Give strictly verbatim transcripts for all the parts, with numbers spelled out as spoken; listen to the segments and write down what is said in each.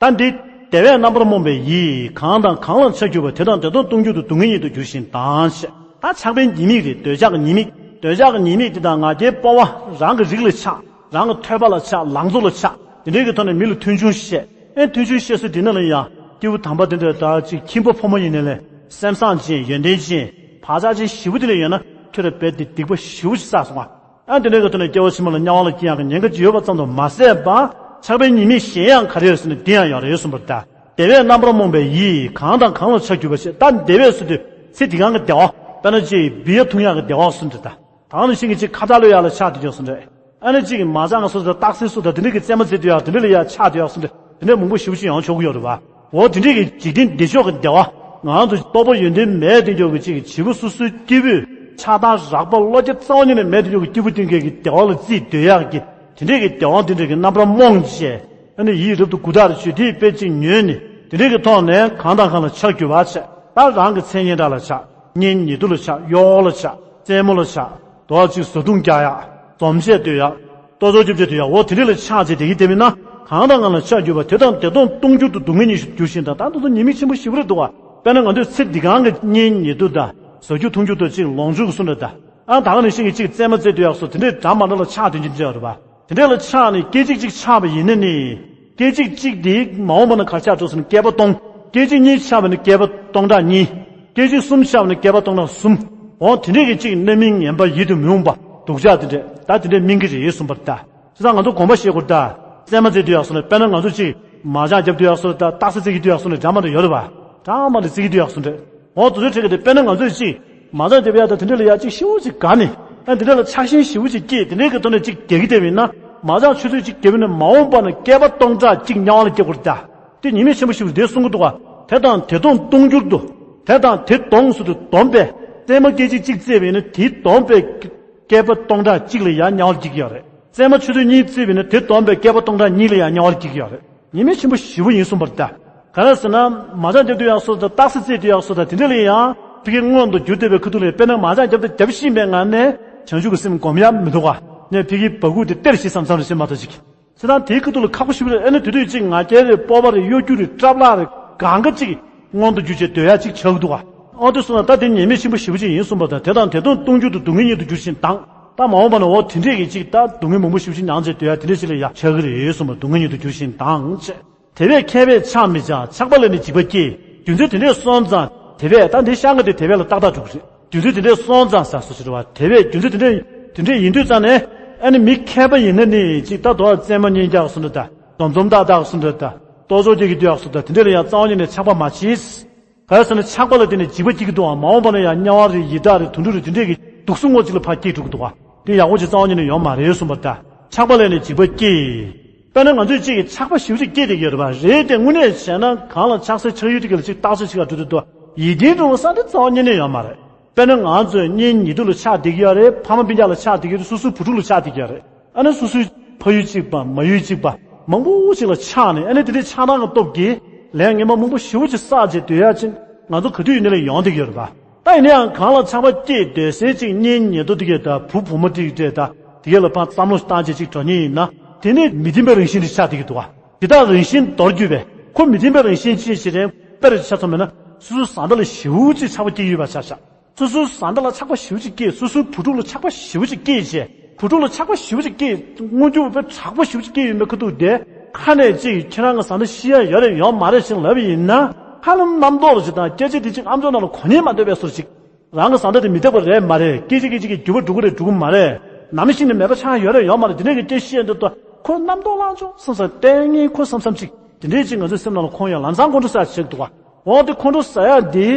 ད་འདི་དེ་བས་རྣམ་པར་རྨོངས་པའི་ཡིད། གང་དང་གང་ལ་ཆགས་གྱུར་པ། དེ་དང་དེ་དོན་སྟོང་འགྱུར་དུ། སྡུག་བསྔལ་ཉིད་དུ་འགྱུར་ཞིང་དང་། ཞེས། ད་ཆགས་པའི་ཉེས་དམིགས་རེད། འདོད་ཆགས་ཀྱི་ཉེས་དམིགས། འདོད་ཆགས་ཀྱི་ཉེས་དམིགས་དེ་དང་ང་རྒྱལ་སྤོབས་པ། རང་གི་རིགས་ལ་ཆགས། རང་གི་ཐོས་པ་ལ་ཆགས། ལང་ཚོ་ལ་ཆགས། དེ་འདྲའི་གི་ཐོག་ནས་མི་ལ་མཐོང་ཆུང་བཤད། ཨེ་མཐོང་ཆུང་བཤད་ས་དེ་ནང་ལ་ཡང་སྐྱེས་བུ་དམ་པ་དེ་འདྲ་ད་ཅིག་ཁྱིམ་པ་ཕོ་མོ་ཡིན་ནའི་ལས་སེམས་བཟང་ཅན་ཡོན་ཏན་ཅན་བག་ཆགས་ཅན་ཞེ་པོ་དེ་འདྲ་ཡོད་ན་ཁྱོད་ར་རྦད་དེ་སྡིག་པ་ཞེ་པོ་ཞིག་བསགས་སོང་ང་། ཨ་དེ་འདྲའི་གི་ཐོག་ནས་སྐྱེ་བ་ཕྱི་མ་ལ་དམྱལ་བ་ལ་སྐྱེ་ཡག་གི་ཉེན་ཁ་ཅིག་ཡོད་པ་ཙམ་དུ་མ་ཟད་པ། ཆགས་པའི་ཉེས་དམིགས་གཞན་ཡང་ག་རེ་ཡོད་ཟེར་ན་འདི་ཡང་ཡོད་རེད་གསུངས་པར་གདའ། དེ་བས་རྣམ་པར་རྨོངས་པའི་ཡིད། གང་དང་གང་ལ་ཆགས་གྱུར་པ། ཞེས། ད་དེ་བས་ཟེར་དུས་ཚེ་འདི་གང་གི་བདེ་བ། དཔེར་ན་ཅིག་བི་ཡ་འཐུང་ཡག་གི་བདེ་བ་གསུངས་འདྲ་གདའ། ད་ག་ནང་བཞིན་གྱི་ཅིག་ཁ་བྲལ་ལོས་ཡག་ལ་ཆགས་བསྡད་ཡོད་གསུངས་འདྲ། ཨ་ནི་གཅིག་གིས་མ་ཅང་སོ་དང་སྟག་སེང་སོ་དང་དེ་འདྲ་གི་རྩེད་མོ་རྩེ་སྡོད་ཡག་དེ་འདྲ་ལ་ཡ་ཆགས་སྡོད་ཡག་གསུངས་འདྲ། དེ་འདྲ་མང་པོ་ཞེ་པོ་ཅིག་ཡོང་ཆོག་གི་ཡོད་རེད་བ། འོ་དེ་འདྲ་གི་འཇིག་རྟེན་བདེ་མཆོག་གི་བདེ་བ། ང་ཚོ་རྟོགས་པ་ཡོན་ཏན་མེད་དེ་འཇོག་གི་ཅིག་གི་བྱིས་པ་སོ་སོའི་སྐྱེས་བུས་ཆགས་སྡང་རགས་པ་བློ་སྐྱེད་རྩ་བ་ཉིད་ནས་མེད་དེ་འཇོག་གི་སྐྱེས་བུ་དེ་འདྲ་གི་བདེ་བ་ལ་རྩིས་སྡོད་ཡག་གི་དེ་འདྲ་གི་བདེ་བ་དེ་འདྲ་གི་རྣམ་པར་རྨོངས་བྱས། ཨ་ནི་ཡིད་རབ་ཏུ་མགུ་དག་ཞུས་དེ་དཔེ་ཅིག་ཉོས་ནས་དེ་འདྲ་གི་ཐོག་ནས་གང་དང་གང་ལ་ཆགས་གྱུར་པ་བྱས། ད་རང་གི་མཚན་སྙན་གྲགས་ལ་ཆགས། གཉེན་ཉེ་དུ་ལ་ཆགས། གཡོག་ལ་ཆགས། རྩེད་མོ་ལ་ཆགས། དོ་ཅིག་བཟའ་བཏུང་རྒྱག་ཡག་འཛོམས་བྱས་སྡོད་ཡག་ལྟོ་ཚོགས་རྒྱོབ་བྱས་སྡོད་ཡག་འོ་དེ་འདྲ་ལ་ཆགས་བྱས་བསྡད་ཀྱི་བསྡད་པས་ན། གང་དང་གང་ལ་ཆགས་གྱུར་པ། དེ་དང་དེ་དོན་སྟོང་འགྱུར་དུ། སྡུག་བསྔལ་ཉིད་དུ་འགྱུར་ཞིང་དང་། ད་དེ་ཚོ་ཉེས་དམིགས་ཆེན་པོ་ཞེ་པོ་རེད་འདུག་བ། དཔེར་ན་ང་ཚོས་ཚེ་འདི་གང་གི་གཉེན་ཉེ་དུ་དང་བཟའ་རྒྱུ་འཐུང་རྒྱུ་དང་ཅིག་ལོངས་སྤྱོད་ཀྱི་གསུང་འདྲ་དང་། ཨ་ད་ག་ནང་བཞིན་གྱི་ཅིག་རྩེད་མོ་རྩེ་སྡོད་ཡག་སོགས་དེ་འདྲའི་འདྲ་མ་འདྲ་ལ་ཆགས་དོན་གྱི་འདྲ་བ་རེད་བ། དེ་འདྲ་ལ་ཆགས་ནས་སྐད་ཅིག་གཅིག་ཆགས་པ་ཡིན་ན་ནི། སྐད་ཅིག་གཅིག་དེ་མ་འོངས་པ་ན་ག་རེ་ཆགས་འགྲོ་ཟེར་ན་བསྐལ་པ་སྟོང་། སྐད་ཅིག་གཉིས་ཆགས་པ་ནི་བསྐལ་པ་སྟོང་ཕྲག་གཉིས། སྐད་ཅིག་གསུམ་ཆགས་པ་ནི་བསྐལ་པ་སྟོང་ཕྲག་གསུམ། འོ་དེ་འདྲས་ཀྱི་གཅིག་རྣམ་སྨིན་ངན་པ་ཡིད་དུ་མི་འོང་པ་སྡུག་ཅག་དེ་འདྲས་ད་དེ་འདྲས་སྨིན་གྱི་རེད་གསུངས་པར་གདའ། བྱས་ཙང་ང་ཚོ་དགོངས་པ་བཞེས་དགོས་གདའ། རྩེད་མོ་རྩེ་སྡོད་ཡག་སོགས་ལ་དཔེར་ན་ང་ཚོ་གཅིག་མ་ཅང་རྒྱབ་སྡོད་ཡག་སོགས་ལ་ད་སྟག་རྩེ་རྩེ་གི་སྡོད་ཡག་སོགས་ལ་འདྲ་མ་འདྲ་ཡོད་རེད་བ། འདྲ་མ་འདྲ་རྩེ་གི་སྡོད་ཡག་སོགས་འདྲ། འོ་དེ་ཚོའི་གྲས་ཀྱི་དེ་དཔེར་ན་ང་ཚོས་གཅིག་མ་ཅང་རྒྱབ་ཡག་དང་དེ་འདྲ་ལ་ཡག་གཅིག་ཞེ་པོ་ཅིག་དགའ་ནས། ཨ་དེ་འདྲ་ལ་ཆགས་ཞེན་ཞེ་པོ་ཅིག་སྐྱེས། དེ་འདྲའི་གི་ཐོག་ནས་གཅིག་རྒྱག་གི་བསྡད་པ་ཡིན་ན། མ་ཅང་ཆུ་ཚོད་གཅིག་རྒྱབ་ཡིན་ན་མ་འོངས་པ་ན་བསྐལ་པ་སྟོང་ཕྲག་གཅིག་དམྱལ་བ་ལ་སྐྱེ་དགོས་རེད་ད། དེ་ཉེས་དམིགས་ཆེན་པོ་ཞིག་རེད་གསུང་གི་འདུག་ག་དེ་དང་དེ་སྡོམ་སྟོང་འགྱུར་དུ། དེ་དང་དེ་སྡོམ་ཟེར་དུས་སྡོམ་པས། རྩེད་མོ་སྐད་ཅིག་གཅིག་རྩེས་པ་ཡིན་ན་དེའི་སྡོམ་པས་བསྐལ་པ་སྟོང་ཕྲག་གཅིག་ལ་ཡང་དམྱལ་བ་ལ་སྐྱེ་གི་ཡོད་རེད། རྩེད་མོ་ཆུ་ཚོད་གཉིས་རྩེས་པ་ཡིན་ན་དེ་སྡོམ་པས་བསྐལ་པ་སྟོང་ཕྲག་གཉིས་ལ་ཡང་དམྱལ་བ་ལ་སྐྱེ་གི་ཡོད་རེད། ཉེས་དམིགས་ཆེན་པོ་ཞེ་པོ་ཡིན་གསུངས་པ་རེད་ད། ག་རེ་ཟེར་ན། མ་ཅང་རྒྱབ་སྡོད་ཡག་སོགས་དང་སྟག་རྩེ་རྩེ་སྡོད་ཡག་སོགས་དང་དེ་འདྲ་ལ་ཡང་ཕ་གི་མངོན་དུ་གྱུར་བསྡད་པའི་ཁ་ཐུག་ལ་དཔེར་ན་མ་ཅང་རྒྱབ་དང་རྒྱབ་བཞིན་པའི་ངང་ནས་བྱང་ཆུབ་ཀྱི་སེམས་སྒོམ་ཡག་མི་འདུག་ག་ནས་ཕ་གི་བ་ཀུ་དེ་སྟེར་ཞིག་བསམ་བསམ་རེ་བྱེད་མ་ཐུབ་ཅིག་བྱས་ཙང་དེའི་ཁ་ཐུག་ལ་ཁག་པོ་ཞེ་པོ་རེད། ཨ་ནི་དེ་དུས་ཅིག་ང་རྒྱལ་རེད། སྤོབས་པ་རེད། གཡོ་སྒྱུ་རེད། སྐྲག་ལྷག་རེད། གང་ག་ཅིག་མངོན་དུ་གྱུར་བྱས་སྡོད་ཡག་ཅིག་ཆགས་ཀྱི་འདུག་ག་འོ་དེ་སོང་ན་ད་དེ་ཉེས་དམིགས་ཆེན་པོ་ཞེ་པོ་ཅིག་ཡིན་གསུངས་པ་དང་། དེ་དང་དེ་སྡོམ་སྟོང་འགྱུར་དུ། སྡུག་བསྔལ་ཉིད་དུ་འགྱུར་ཞིང་དང་། ད་མ་འོངས་པ་ན་འོ་དེ་འདྲས་ཀྱི་ཅིག་ད་སྡུག་བསྔལ་མང་པོ་ཞེ་པོ་ཅིག་མྱངས་བྱས་སྡོད་ཡག་དེ་འདྲས་ཅིག་ལ་ཡ་ཆགས་ཀྱི་རེད་གསུངས་པ། སྡུག་བསྔལ་ཉིད་དུ་འགྱུར་ཞིང་དང་བྱས། དེ་བས་མཁས་པས་ཆགས་མི་བྱ། ཆགས་པ་ལས་ནི་འཇིགས་པ་སྐྱེ། རྒྱུ་མཚན་དེ་འདྲས་སོང་ཙང་དེ་བས། ད་འདི་ཤ་ང་དེ་དེ་བས་ལ་ཏག་ཏག་འགྲོ་གི་རེད། རྒྱུ་མཚན་དེ་འདྲས་སོང་ཙང་ཟེར་སོ་ཞེས་པ། དེ་བས་རྒྱུ་མཚན་དེ་འདྲས་དེ་འདྲས་ཡིན་དུས་ཙང་ནས། ཨ་ནི་མི་མཁས་པ་ཡིན་ན་ནི་ཅིག་ད་དོ་རྩེད་མོ་གཉིས་རྒྱག་སོང་འདྲ་ད། འཛོམས་འཛོམས་ཏག་ཏག་སོང་འདྲ་ད། ལྟོ་ཚོགས་རྒྱག་གི་སྡོད་ཡག་སོང་འདྲ་དེ་འདྲས་ལ་ཡང་རྩ་བ་ཉིད་ནས་ཆགས་པ་མ་བྱེད། ག་རེ་ཟེར་ན་ཆགས་པ་ལ་བརྟེན་ནས་འཇིགས་པ་སྐྱེ་གི་འདུག་ག་མ་འོངས་པ་ན་ཡང་དམྱལ་བ་རེད། ཡི་དྭགས་རེད། དུད་འགྲོ་རེད། དེ་འདྲས་ཀྱི་དུག་གསུམ་ངོ་གཅིག་ལ་ཕར་སྐྱེས་འགྲོ་གི་འདུག་ག་དེ་ཡག་པོ་ཅིག་རྩ་བ་ཉིད་ནས་ཡོད་མ་རེད་གསུངས་པ་ད། ཆགས་པ་ལས་ནི་འཇིགས་པ་སྐྱེ། དཔེར་ན་ང་ཚོས་གཅིག་གི་ཆགས་པ་ཞེ་པོ་ཅིག་སྐྱེས་བསྡད་ཀྱི་ཡོད་རེད་པ། རེད་དེ་དངོས་གནས་བྱས་ན་གང་ལ་ཆགས་སའི་ཆགས་ཡུལ་དེ་ག་ལ་ཅིག་རྟག་ཆགས་ཅིག་ག་འགྲོ་དུས་དུ་ཡིད་བརྟན་འགྲོ་བ་ས་དེ་རྩ་བ་ཉིད་ནས་ཡོད་མ་རེད། དཔེར་ན་ང་ཚོས་གཉེན་ཉེ་དུ་ལ་ཆགས་བསྡད་ཀྱི་ཡོད་རེད། ཕ་མ་སྤུན་ཀྱག་ལ་ཆགས་བསྡད་ཀྱི་ཡོད་རེད། སོ་སོའི་བུ་ཕྲུག་ལ་ཆགས་བསྡད་ཀྱི་ཡོད་རེད། ཨ་ནི་སོ་སོའི་ཕ་ཡུལ་གཅིག་པ་མ་ཡུལ་གཅིག་པ་མང་པོ་ཅིག་ལ་ཆགས་ནས། ཨ་ནི་དེ་འདྲའི་ཆགས་སྡང་གི་སྟོབས་ཀྱིས་ལས་ངན་པ་མང་པོ་ཞེ་པོ་ཅིག་བསགས་བྱས་སྡོད་ཡག་ཅིག་ང་ཚོ་ག་དུས་ཡིན་ནའི་ལ་ཡོང་བསྡད་ཀྱི་ཡོད་རེད་པ། ད་ཡིན་ན་ཡང་གང་ལ་ཆགས་པ་སྐྱེས་སྡོད་སའི་ཅིག་གཉེན་ཉེ་དུ་དེ་གས་དང་བུ་བུ་མོ་དེ་གས་དང་དེ་གས་ལ་ཕར་བསམ་བློ་བཏང་བྱས་ཅིག་འགྲོ་མཁན་ཡིན་ན། དེ་ནི་མི་བདེན་པའི་རང་བཞིན་དེ་ཆགས་བསྡད་ཀྱི་འདུག་ག་དེ་དག་རང་བཞིན་མདོར་བསྡུས་པས་ཁོ་མི་བདེན་པའི་རང་བཞིན་ཅིག་ཞིག་རེད། དཔེར་ཆ་མཚོན་པ་ཡིན་ན་སོ་སོའི་བཟའ་ཟླ་ལ་ཞེ་པོ་ཅིག་ཆགས་པ་སྐྱེ་ཡོད་པ་ཆ་བཞག་སོ་སོའི་བཟའ་ཟླ་ལ་ཆགས་པ་ཞེ་པོ་ཅིག་སྐྱེས། སོ་སོའི་བུ་ཕྲུག་ལ་ཆགས་པ་ཞེ་པོ་ཅིག་སྐྱེས་བྱས། བུ་ཕྲུག་ལ་ཆགས་པ་ཞེ་པོ་ཅིག་སྐྱེས། མངོན་འགྱུར་བ་དཔེ་དྲག་པོ་ཞེ་པོ་ཅིག་སྐྱེས་ཡོད་པའི་ཁ་ཐུག་དེ་ཁ་ནས་ཅིག་ཁྱེད་རང་གི་བཟའ་ཟླ་ཤི་ཡ་ཡོད་རེད་ཡོད་མ་རེད་ཅིག་ལབ་ཡིན་ན། ཧ་ལམ་རྣམ་རྟོག་ལ་ཅིག་དང་སྐད་ཆ་དེ་ཅིག་ཨམ་ཅོག་ནང་ལ་གོ་ཉན་མ་འདོད་པའི་བཟོ་ཅིག་རང་གི་བཟའ་ཟླ་དེ་མི་རྟག་པ་རེད་མ་རེད། སྐད་ཅིག་སྐད་ཅིག་གིས་འགྱུར་བ་འགྲོ་གི་རེད་འགྲོ་གི་མ་རེད། ནམ་ཞིག་ནས་མེད་པ་ཆགས་ཡོད་རེད་ཡོད་མ་རེད། དེ་འདྲས་ཀྱི་སྐད་བཤད་འདུག་ཏོ། ཁོ་རྣམ་རྟོག་ལངས་བྱུང་བསམ་བསམ། ལྟས་ངན་ཁོ་བསམ་བསམ་ཅིག་དེ་འདྲས་ཅིག་ང་ཚོའི་སེམས་ནང་ལ་འཁོར་ཡོང་། ལམ་སང་ཁོང་ཁྲོ་ཟ་ཆགས་འདུག་ག་འོ་དེ་ཁོང་ཁྲོ་ཟ་ཡག་དེ་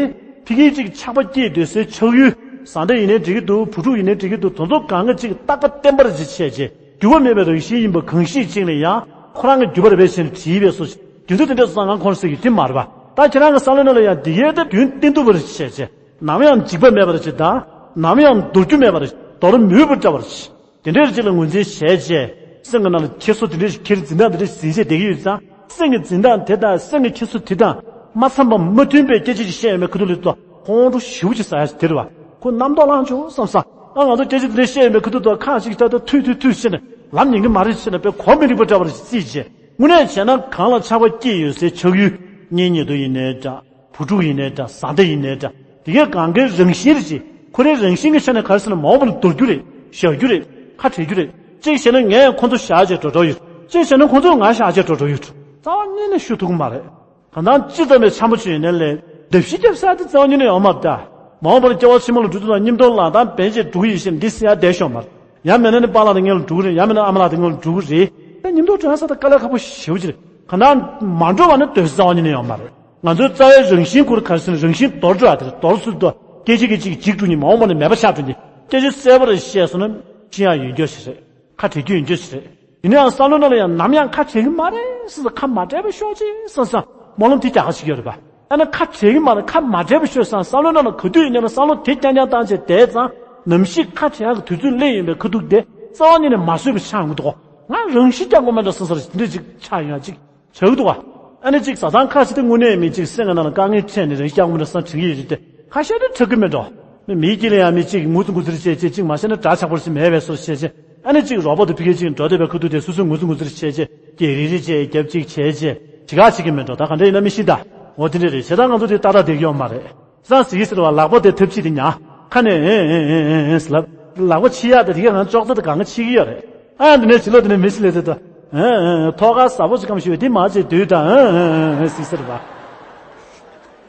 ཕ་གིའི་ཅིག་ཆགས་པ་སྐྱེས་སྡོད་སའི་ཆགས་ཡུལ། བཟའ་ཟླ་ཡིན་ནའི་འགྲིག་གི་འདུག་བུ་ཕྲུག་ཡིན་ནའི་འགྲིག་གི་འདུག་དེ་ཚོ་གང་ག་ཅིག་རྟག་པ་བརྟན་པར་ཅིག་བྱས་རྗེས་འགྱུར་བ་མེད་པའི་རང་བཞིན་ཡིན་པ་གང་ཤེས་ཅིག་ལ་ཡང་ཁོ་རང་གི་འགྱུར་བ་རེད་བྱས་ནས་བྲིས་པའི་སོ། རྒྱུ་མཚན་དེ་འདྲ་སོང་ང་ཁོང་ཟེར་གྱི་དེ་མ་རེད་པ། ད་ཁྱེད་རང་གི་བསམ་བློ་ནང་ལ་ཡང་འདི་གའི་ད་དོན་བསྟན་ཐུབ་པར་བྱས་རྗེས། ནམ་ཡང་འཇིགས་པ་མེད་པར་བྱེད་དང་། ནམ་ཡང་འདོར་རྒྱུ་མེད་པར་འདོར་མོས་པར་བྱ་བར་བྱེད། དེ་འདྲའི་རྗེས་ལ་ངོས་འཛིན་བྱས་རྗེས། སེམས་ཀྱི་ནང་ལ་འཁྱེར་སོ་དེ་འདྲའི་ཞིག་འཁྱེར། འཛིན་སྟངས་དེ་འདྲའི་ཞིག་འཛིན་བྱས་བསྡད་ཀྱི་ཡོད་ཙང་། སེམས་ཀྱི་འཛིན་སྟངས་དེ་དང་སེམས་ཀྱི་འཁྱེར་སོ་དེ་དང་མ་འཚམས་པ་མ་མཐུན་པའི་སྐད་ཆ་ཞིག་བཤད་ཡོང་བའི་ཁ་ཐུག་ལ་ཏོ་ཁོང་ཁྲོ་ཞེ་པོ་ཅིག་ཟ་ཡ་ཞིག་དེ་རེད་བ། ཁོ་རྣམ་རྟོག་ལངས་བྱུང་བསམ་བསམ། ཨ་ང་ཚོ་སྐད་ཆ་དེ་འདྲའི་བཤད་ཡོང་བའི་ཁ་ཐུག་ཏོ་ཁ་ཞིག་ད་ལྟ་ཐུད་ཐུད་ཐུད་བྱས་ནས་ལམ་ཉན་གྱི་མ་རེད་བྱས་ནས་དཔེ་གོ་མི་རིག་པ་འདྲ་བ་རེ་ཞིག་རྩིས་བྱས། དངོས་གནས་བྱས་ན་གང་ལ་ཆགས་པ་སྐྱེས་ཡོད་སའི་ཆགས་ཡུལ། གཉེན་ཉེ་དུ་ཡིན་ནའི་འདྲ། བུ་ཕྲུག་ཡིན་ནའི་འདྲ། བཟའ་ཟླ་ཡིན་ནའི་འདྲ། དེ་གས་གང་གའི་རང་བཞིན་རེད་ཅེས། ཁོ་རའི་རང་བཞིན་གྱི་ཆ་ནས་ག་རེ་ཟེར་ན་མ་འོངས་པ་ལ་འདོར་རྒྱུ་རེད། བཞག་རྒྱུ་རེད། ཁ་བྲལ་རྒྱུ་རེད། གཅིག་བྱས་ན་ངས་ཁོ་ཚོ་བཞག་བྱས་འགྲོ་འགྲོ་ཡོད། གཅིག་བྱས་ན་ཁོ་ཚོས་ང་བཞག་བྱས་འགྲོ་འགྲོ་ཡོད། རྩ་བ་ཉིད་ནས་ཞུ་ཐུབ་ཀྱི་མ་རེད། གང་ལྟར་ཅི་ཙམ་པའི་འཆམ་པོ་ཅིག་ཡིན་ནའི་ལས། བརྡབ་གཞི་རྒྱབ་ས་དེ་རྩ་བ་ཉིད་ནས་ཡོང་མ་རེད་ད། མ་འོངས་པར་སྐྱེ་བ་ཕྱི་མ་ལ་འགྲོ་དུས་ལ་མཉམ་དུ་ལག་གདང་འབེན་བྱས་འགྲོ་གི་ཡིན་ཞེས་འདི་ཟེར་ཡ་བསྡད་ཤོག་མ་རེད། ཡང་མིན་ན་ནི་པཱ་ལགས་དང་ངེད་ལ་འགྲོ་གི་རེད། ཡང་མིན་ན་ཨ་མ་ལགས་དང་ངེད་ལ་འགྲོ་གི་རེད། ད་མཉམ་དུ་འགྲོ་ཡ་ས་ད་དཀའ་ལས་ཁག་པོ་ཞེ་པོ་ཅིག་རེད། གང་ལྟར་མ་འགྲོ་བ་ནི་འདོད་ས་རྩ་བ་ཉིད་ནས་ཡོང་མ་རེད། ང་ཚོའི་རྩ་བའི་རང་བཞིན་ཁུར་ག་རེ་ཟེར་ན་རང་བཞིན་འདོར་འགྲོ་ཡ་དེ་རེད། འདོར་ཚུལ་དུ་སྐད་ཅིག་གིས་གཅིག་འཇིག་འགྲོ་ནི་མ་འོངས་པ་ནས་མེད་པ་ཆགས་འགྲོ་ནི། སྐད་ཆ་གསལ་པོ་རེ་བཤད་སོང་ན་ཤི་ཡ་ཡོད་རྒྱུ་ཞིག་རེད། ཁ་བྲལ་རྒྱུ་ཡིན་རྒྱུ་ཞིག་རེད། ཡིན་ནའང་བསམ་བློ་ནང་ལ་ཡང་ནམ་ཡང་ཁ་བྲལ་གི་མ་རེད་བསམ་བསམ། ཁ་མ་བྲལ་བ་ཤོག་ཅིག་བསམ་བསམ་སྨོན་ལམ་དེ་རྒྱག་ག་ཞིག་ཡོད་རེད་པ། ཨ་ནི་ཁ་བྲལ་གི་མ་རེད། ཁ་མ་བྲལ་བ་ཤོག་བསམ། བསམ་བློ་ནང་ལ་ག་དུས་ཡིན་ནའང་བསམ་བློ་དེ་རྐྱང་རྐྱང་བཏང་བྱས་བསྡད་ཙང་། ནམ་ཞིག་ཁ་བྲལ་ཡག་གི་དུས་ཚོད་སླེབས་ཡོང་པའི་ཁ་ཐུག་དེ་རྩ་བ་ཉིད་ནས་མ་བཟོད་པ་ཆགས་ཡོང་གི་འདུག་ང་རང་བཞིན་རྐྱང་དགོས་མེད་འགྲོ་བསམ་བསམ་རེད། དེ་འདྲ་ཅིག་ཆགས་ཡོང་ཡ་ཅིག་ཆགས་ཀྱི་འདུག་ག་ཨ་ནི་གཅིག་བཟའ་ཚང་ཁ་ཤས་དེ་དངོས་གནས་མི་གཅིག་སེམས་ཀྱི་ནང་ལ་དཀའ་ངལ་འཕྲད་ནས་རང་སྐྱག་མོ་འདྲ་བསམ་དྲན་གྱི་ཡོད་རེད་དེ། ཁ་ཤས་དེ་ཁྲག་གི་མེད་འགྲོ། མི་མིའི་དཀྱིལ་ལ་ཡང་མི་གཅིག་ངུ་ཚུ་ངུ་ཚུར་བྱས་བྱས། གཅིག་མ་བྱས་ན་དགྲ་ཆགས་པོ་ཞིག་མེད་པའི་བཟོ་བྱས་བྱས། ཨ་ནི་གཅིག་རོགས་པ་དང་ཕ་གི་གཅིག་འགྲོ་བསྡད་པའི་ཁ་ཐུག་དེ་སོ་སོས་ངུ་ཚུ་ངུ་ཚུར་བྱས་བྱས། སྐད་རིག་རིག་བྱས། རྒྱབ་གཅིག་བྱས་བྱས། ཅི་ག་བྱེད་ཀྱི་མེད་འགྲོ། ད་ག་འདྲ་ཡིན་ན་མི་ཤེས་ད། འོ་དེ་འདྲ་རེད། བྱས་ཙང་ང་ཚོ་དེ་ཏག་ཏག་བསྡད་ཀྱི་ཡོད་མ་རེད། སང་ཟེར་གྱི་ཟེར་བ། ལག་པ་དེ་ཐབས་ཅིག་དེ་ཉག་ཁ་ནས་ཨེ་ཨེ་ཨེ་ཨེ་ཨེ་ཟེར་ལབ། ལག་པ་ཕྱི་ཡག་དེ་དེ་ག་ང་ཅོག་ཙེ་དེ་གང་ག་ཕྱི་གི་ཡོད་རེད། ཨ་འདི་ནས་བྱི་ལོ་དེ་ནས་མི་ཞིག་སླེབས་ཚེ་ད། ཨེ་ཨེ་ཨེ་ཐོག་ཁ་ཟབ་པོ་ཅིག་གམ་ཞུས་དེ་མ་བྱེད་དུས་ད། ཨེ་ཨེ་ཨེ་ཨེ་ཟེར་ཟེར་བ།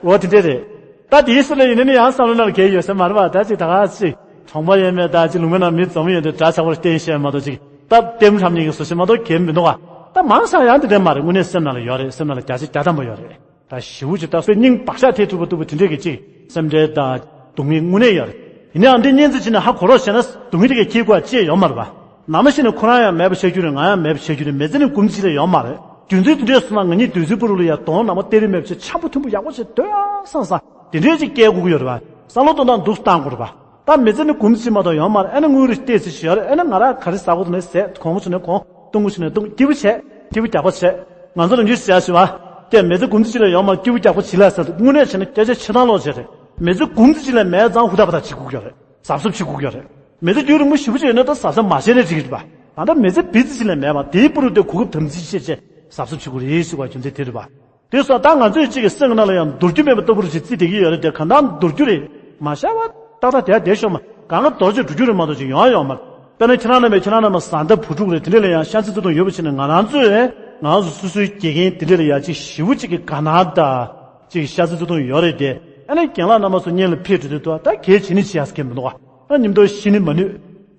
འོ་དེ་འདྲ་རེད། ད་དེའི་སྲོལ་ལ་ཡིན་ན་ནི་ཡང་བསམ་བློ་ནང་ལ་གལ་ཡོད་ས་མ་རེད་པ། ད་ཅིག་ད་ག་ཅིག་གྲོང་པ་ཡས་མས་ད་ཅིག་ལུང་པའི་ནང་མི་འཛོམས་ཡོད་དུས་དགྲ་ཆགས་པོར་བསྟན་བཤད་མ་གཏོགས་ཅིག་ད་ལྟེམ་ཧྲམ་ཉིན་གྱི་བཟོ་ཞིག་མ་གཏོགས་གལ་མི་འདུག་ག་ད་མང་ས་ཡང་དེ་འདྲ་མ་རེད། དངོས་གནས་སེམས་ནང་ལ་ཡོད་རེད། སེམས་ནང་ལ་བརྒྱ་ཆ་བརྒྱ་ཐམ་པ་ཡོད་རེད། ད་ཞེ་པོ་ཅིག་ད་སོའི་སྙིང་བག་ཆགས་ཐེབས་ཐུབ་པ་ཐུབ་པ་དེ་འདྲས་ཀྱི་ཅིག་སེམས་ཁྲལ་དང་སྡུག་བསྔལ་དངོས་གནས་ཡོད་རེད། ཡིན་ནའང་འདི་གཉིས་ཚེ་ཕྱིན་ནས་ཧ་གོ་རོགས་བྱས་ན་སྡུག་བསྔལ་དེ་གས་ཁྱེད་ཁོ་ཅི་ཡོད་མ་རེད་པ། ནམ་ཞིག་ནས་ཁོ་རང་ཡང་མེད་པ་ཆགས་རྒྱུ་རེད། ང་ཡང་མེད་པ་ཆགས་རྒྱུ་རེད། མི་ཚེ་ནི་འགུམ་ཅིག་ལས་ཡོད་མ་རེད། རྒྱུ་མཚན་དེ་འདྲས་སོང་ན་ང་གཉིས་བདུད་རྩི་སྤུ་རུ་ལ་ཡང་གདོང་ནག་མོ་སྟེར་རིན་མེད་པ་བྱས་འཆམ་པོ་མཐུན་པོ་ཡག་པོ་བྱས་སྡོད་ཨ་བསམ་བསམ་དེ་འདྲས་ཅིག་སྐྱེ་དགོས་ཀྱི་ཡོད་རེད་པ། བསམ་བློ་གཏོང་སྟངས་འདུག་སེ་བཏང་དགོས་རེད་པ། ད་མི་ཚེ་ནི་འགུམ་ཅིག་མ་གཏོགས་ཡོད་མ་རེད། ཨ་ནི་དངུལ་རེ་སྟེར་ཚེ་ཞིག་ཡོད་རེད། ཨ་ནི་ང་རང་ག་རེ་ཟ་དགོས་འདུག་ན་ཟས། གོན་དགོས་བྱུང་ན་གོན། གཏོང་དགོས་བྱུང་ན་གཏོང་། སྐྱིད་པོ་བྱས། སྐྱིད་པོ་རྒྱག་པ་བྱས། ང་ཚོ་ལ་འཇུ་བྱས་ཞུ་བ། དེ་མི་ཚེ་འགུམ་ཅིག་ལས་ཡོད་མ་རེད། སྐྱིད་པོ་རྒྱག་པ་བྱེད་ལ་ཟེར། དངོས་གནས་བྱས་ན་སྐད་ཆ་ཆེ་ཐང་ལོག་བྱས་རེད། མི་ཚེ་འགུམ་ཅིག་ལས་མེད་ཙང་ཧུར་ཐག་པ་ཐག་བྱེད་དགོས་ཀྱི་ཡོད་རེད། གཟབ་གཟབ་བྱེད་དགོས་ཀྱི་ཡོད་རེད། མི་ཚེ་རྒྱུན་རིང་པོ་ཞེ་པོ་ཅིག་ཡོད་ན་ད་གཟབ་གཟབ་མ་བྱས་ན་འགྲིག་གི་རེད་པ། ད་ལྟ་མི་ཚེ་བི་ཙི་ཅིག་ལས་མེད་པ། དེའི་སྤུ་རུ་དེ་གོ་སྐབས་དམ་འཛིན་བྱེད་བྱས་གཟབ་གཟབ་བྱེད་དགོས་རེད་ཟེར་བ་རྒྱུ་མཚན་དེ་རེད་པ། དེ་སོགས་ད་ང་ཚོས་གཅིག་གི་སེམས་ཀྱི་ནང་ལ་ཡང་འདོར་རྒྱུ་མེད་པ་ལྟ་བུ་རུ་ཅིག་བརྩིས་བསྡད་ཀྱི་ཡོད་རེད་དེ། གང་ལྟར་འདོར་རྒྱུ་རེད། མ་བྱས་པ་ཏག་ཏག་བསྡད་བསྡད་ཤོག་མ། གང་ག་འདོར་ཅིག་འགྲོ་རྒྱུ་རེད་མ་གཏོགས་ཅིག་ཡོང་ཡ་ཡོད་མ་རེད། དཔེར་ན་ཁྱེད་རང་རྣམ་པས་ཁྱེད་རང་རྣམ་པ་བཟའ་ཟླ་བུ་ཕྲུག་རེད། དེ་འདྲ་ལ་ཡང་ཤ་ཚ་བརྩེ་དུང་ཡོད་པ་བྱས་ན་ང་རང་ཚོས་ང་རང་ཚོ་སོ་སོའི་དགེ་རྒན་དེ་འདྲ་ལ་ཡང་ཅིག་ཞེ་པོ་ཅིག་གི་དགའ་སྣང་དང་། ཅིག་ཤ་ཚ་བརྩེ་དུང་ཡོད་རེད་དེ། ཨ་ནི་རྒན་ལགས་རྣམ་པ་ཚོ་སྔོན་ལ་ཕེབས་འགྲོ་དུས་ད་གལ་ཆེ་ནི་བྱེད་ཡག་གི་མི་འདུག་ག་ཨ་མཉམ་དུ་ཤི་ནི་མ་ནུས།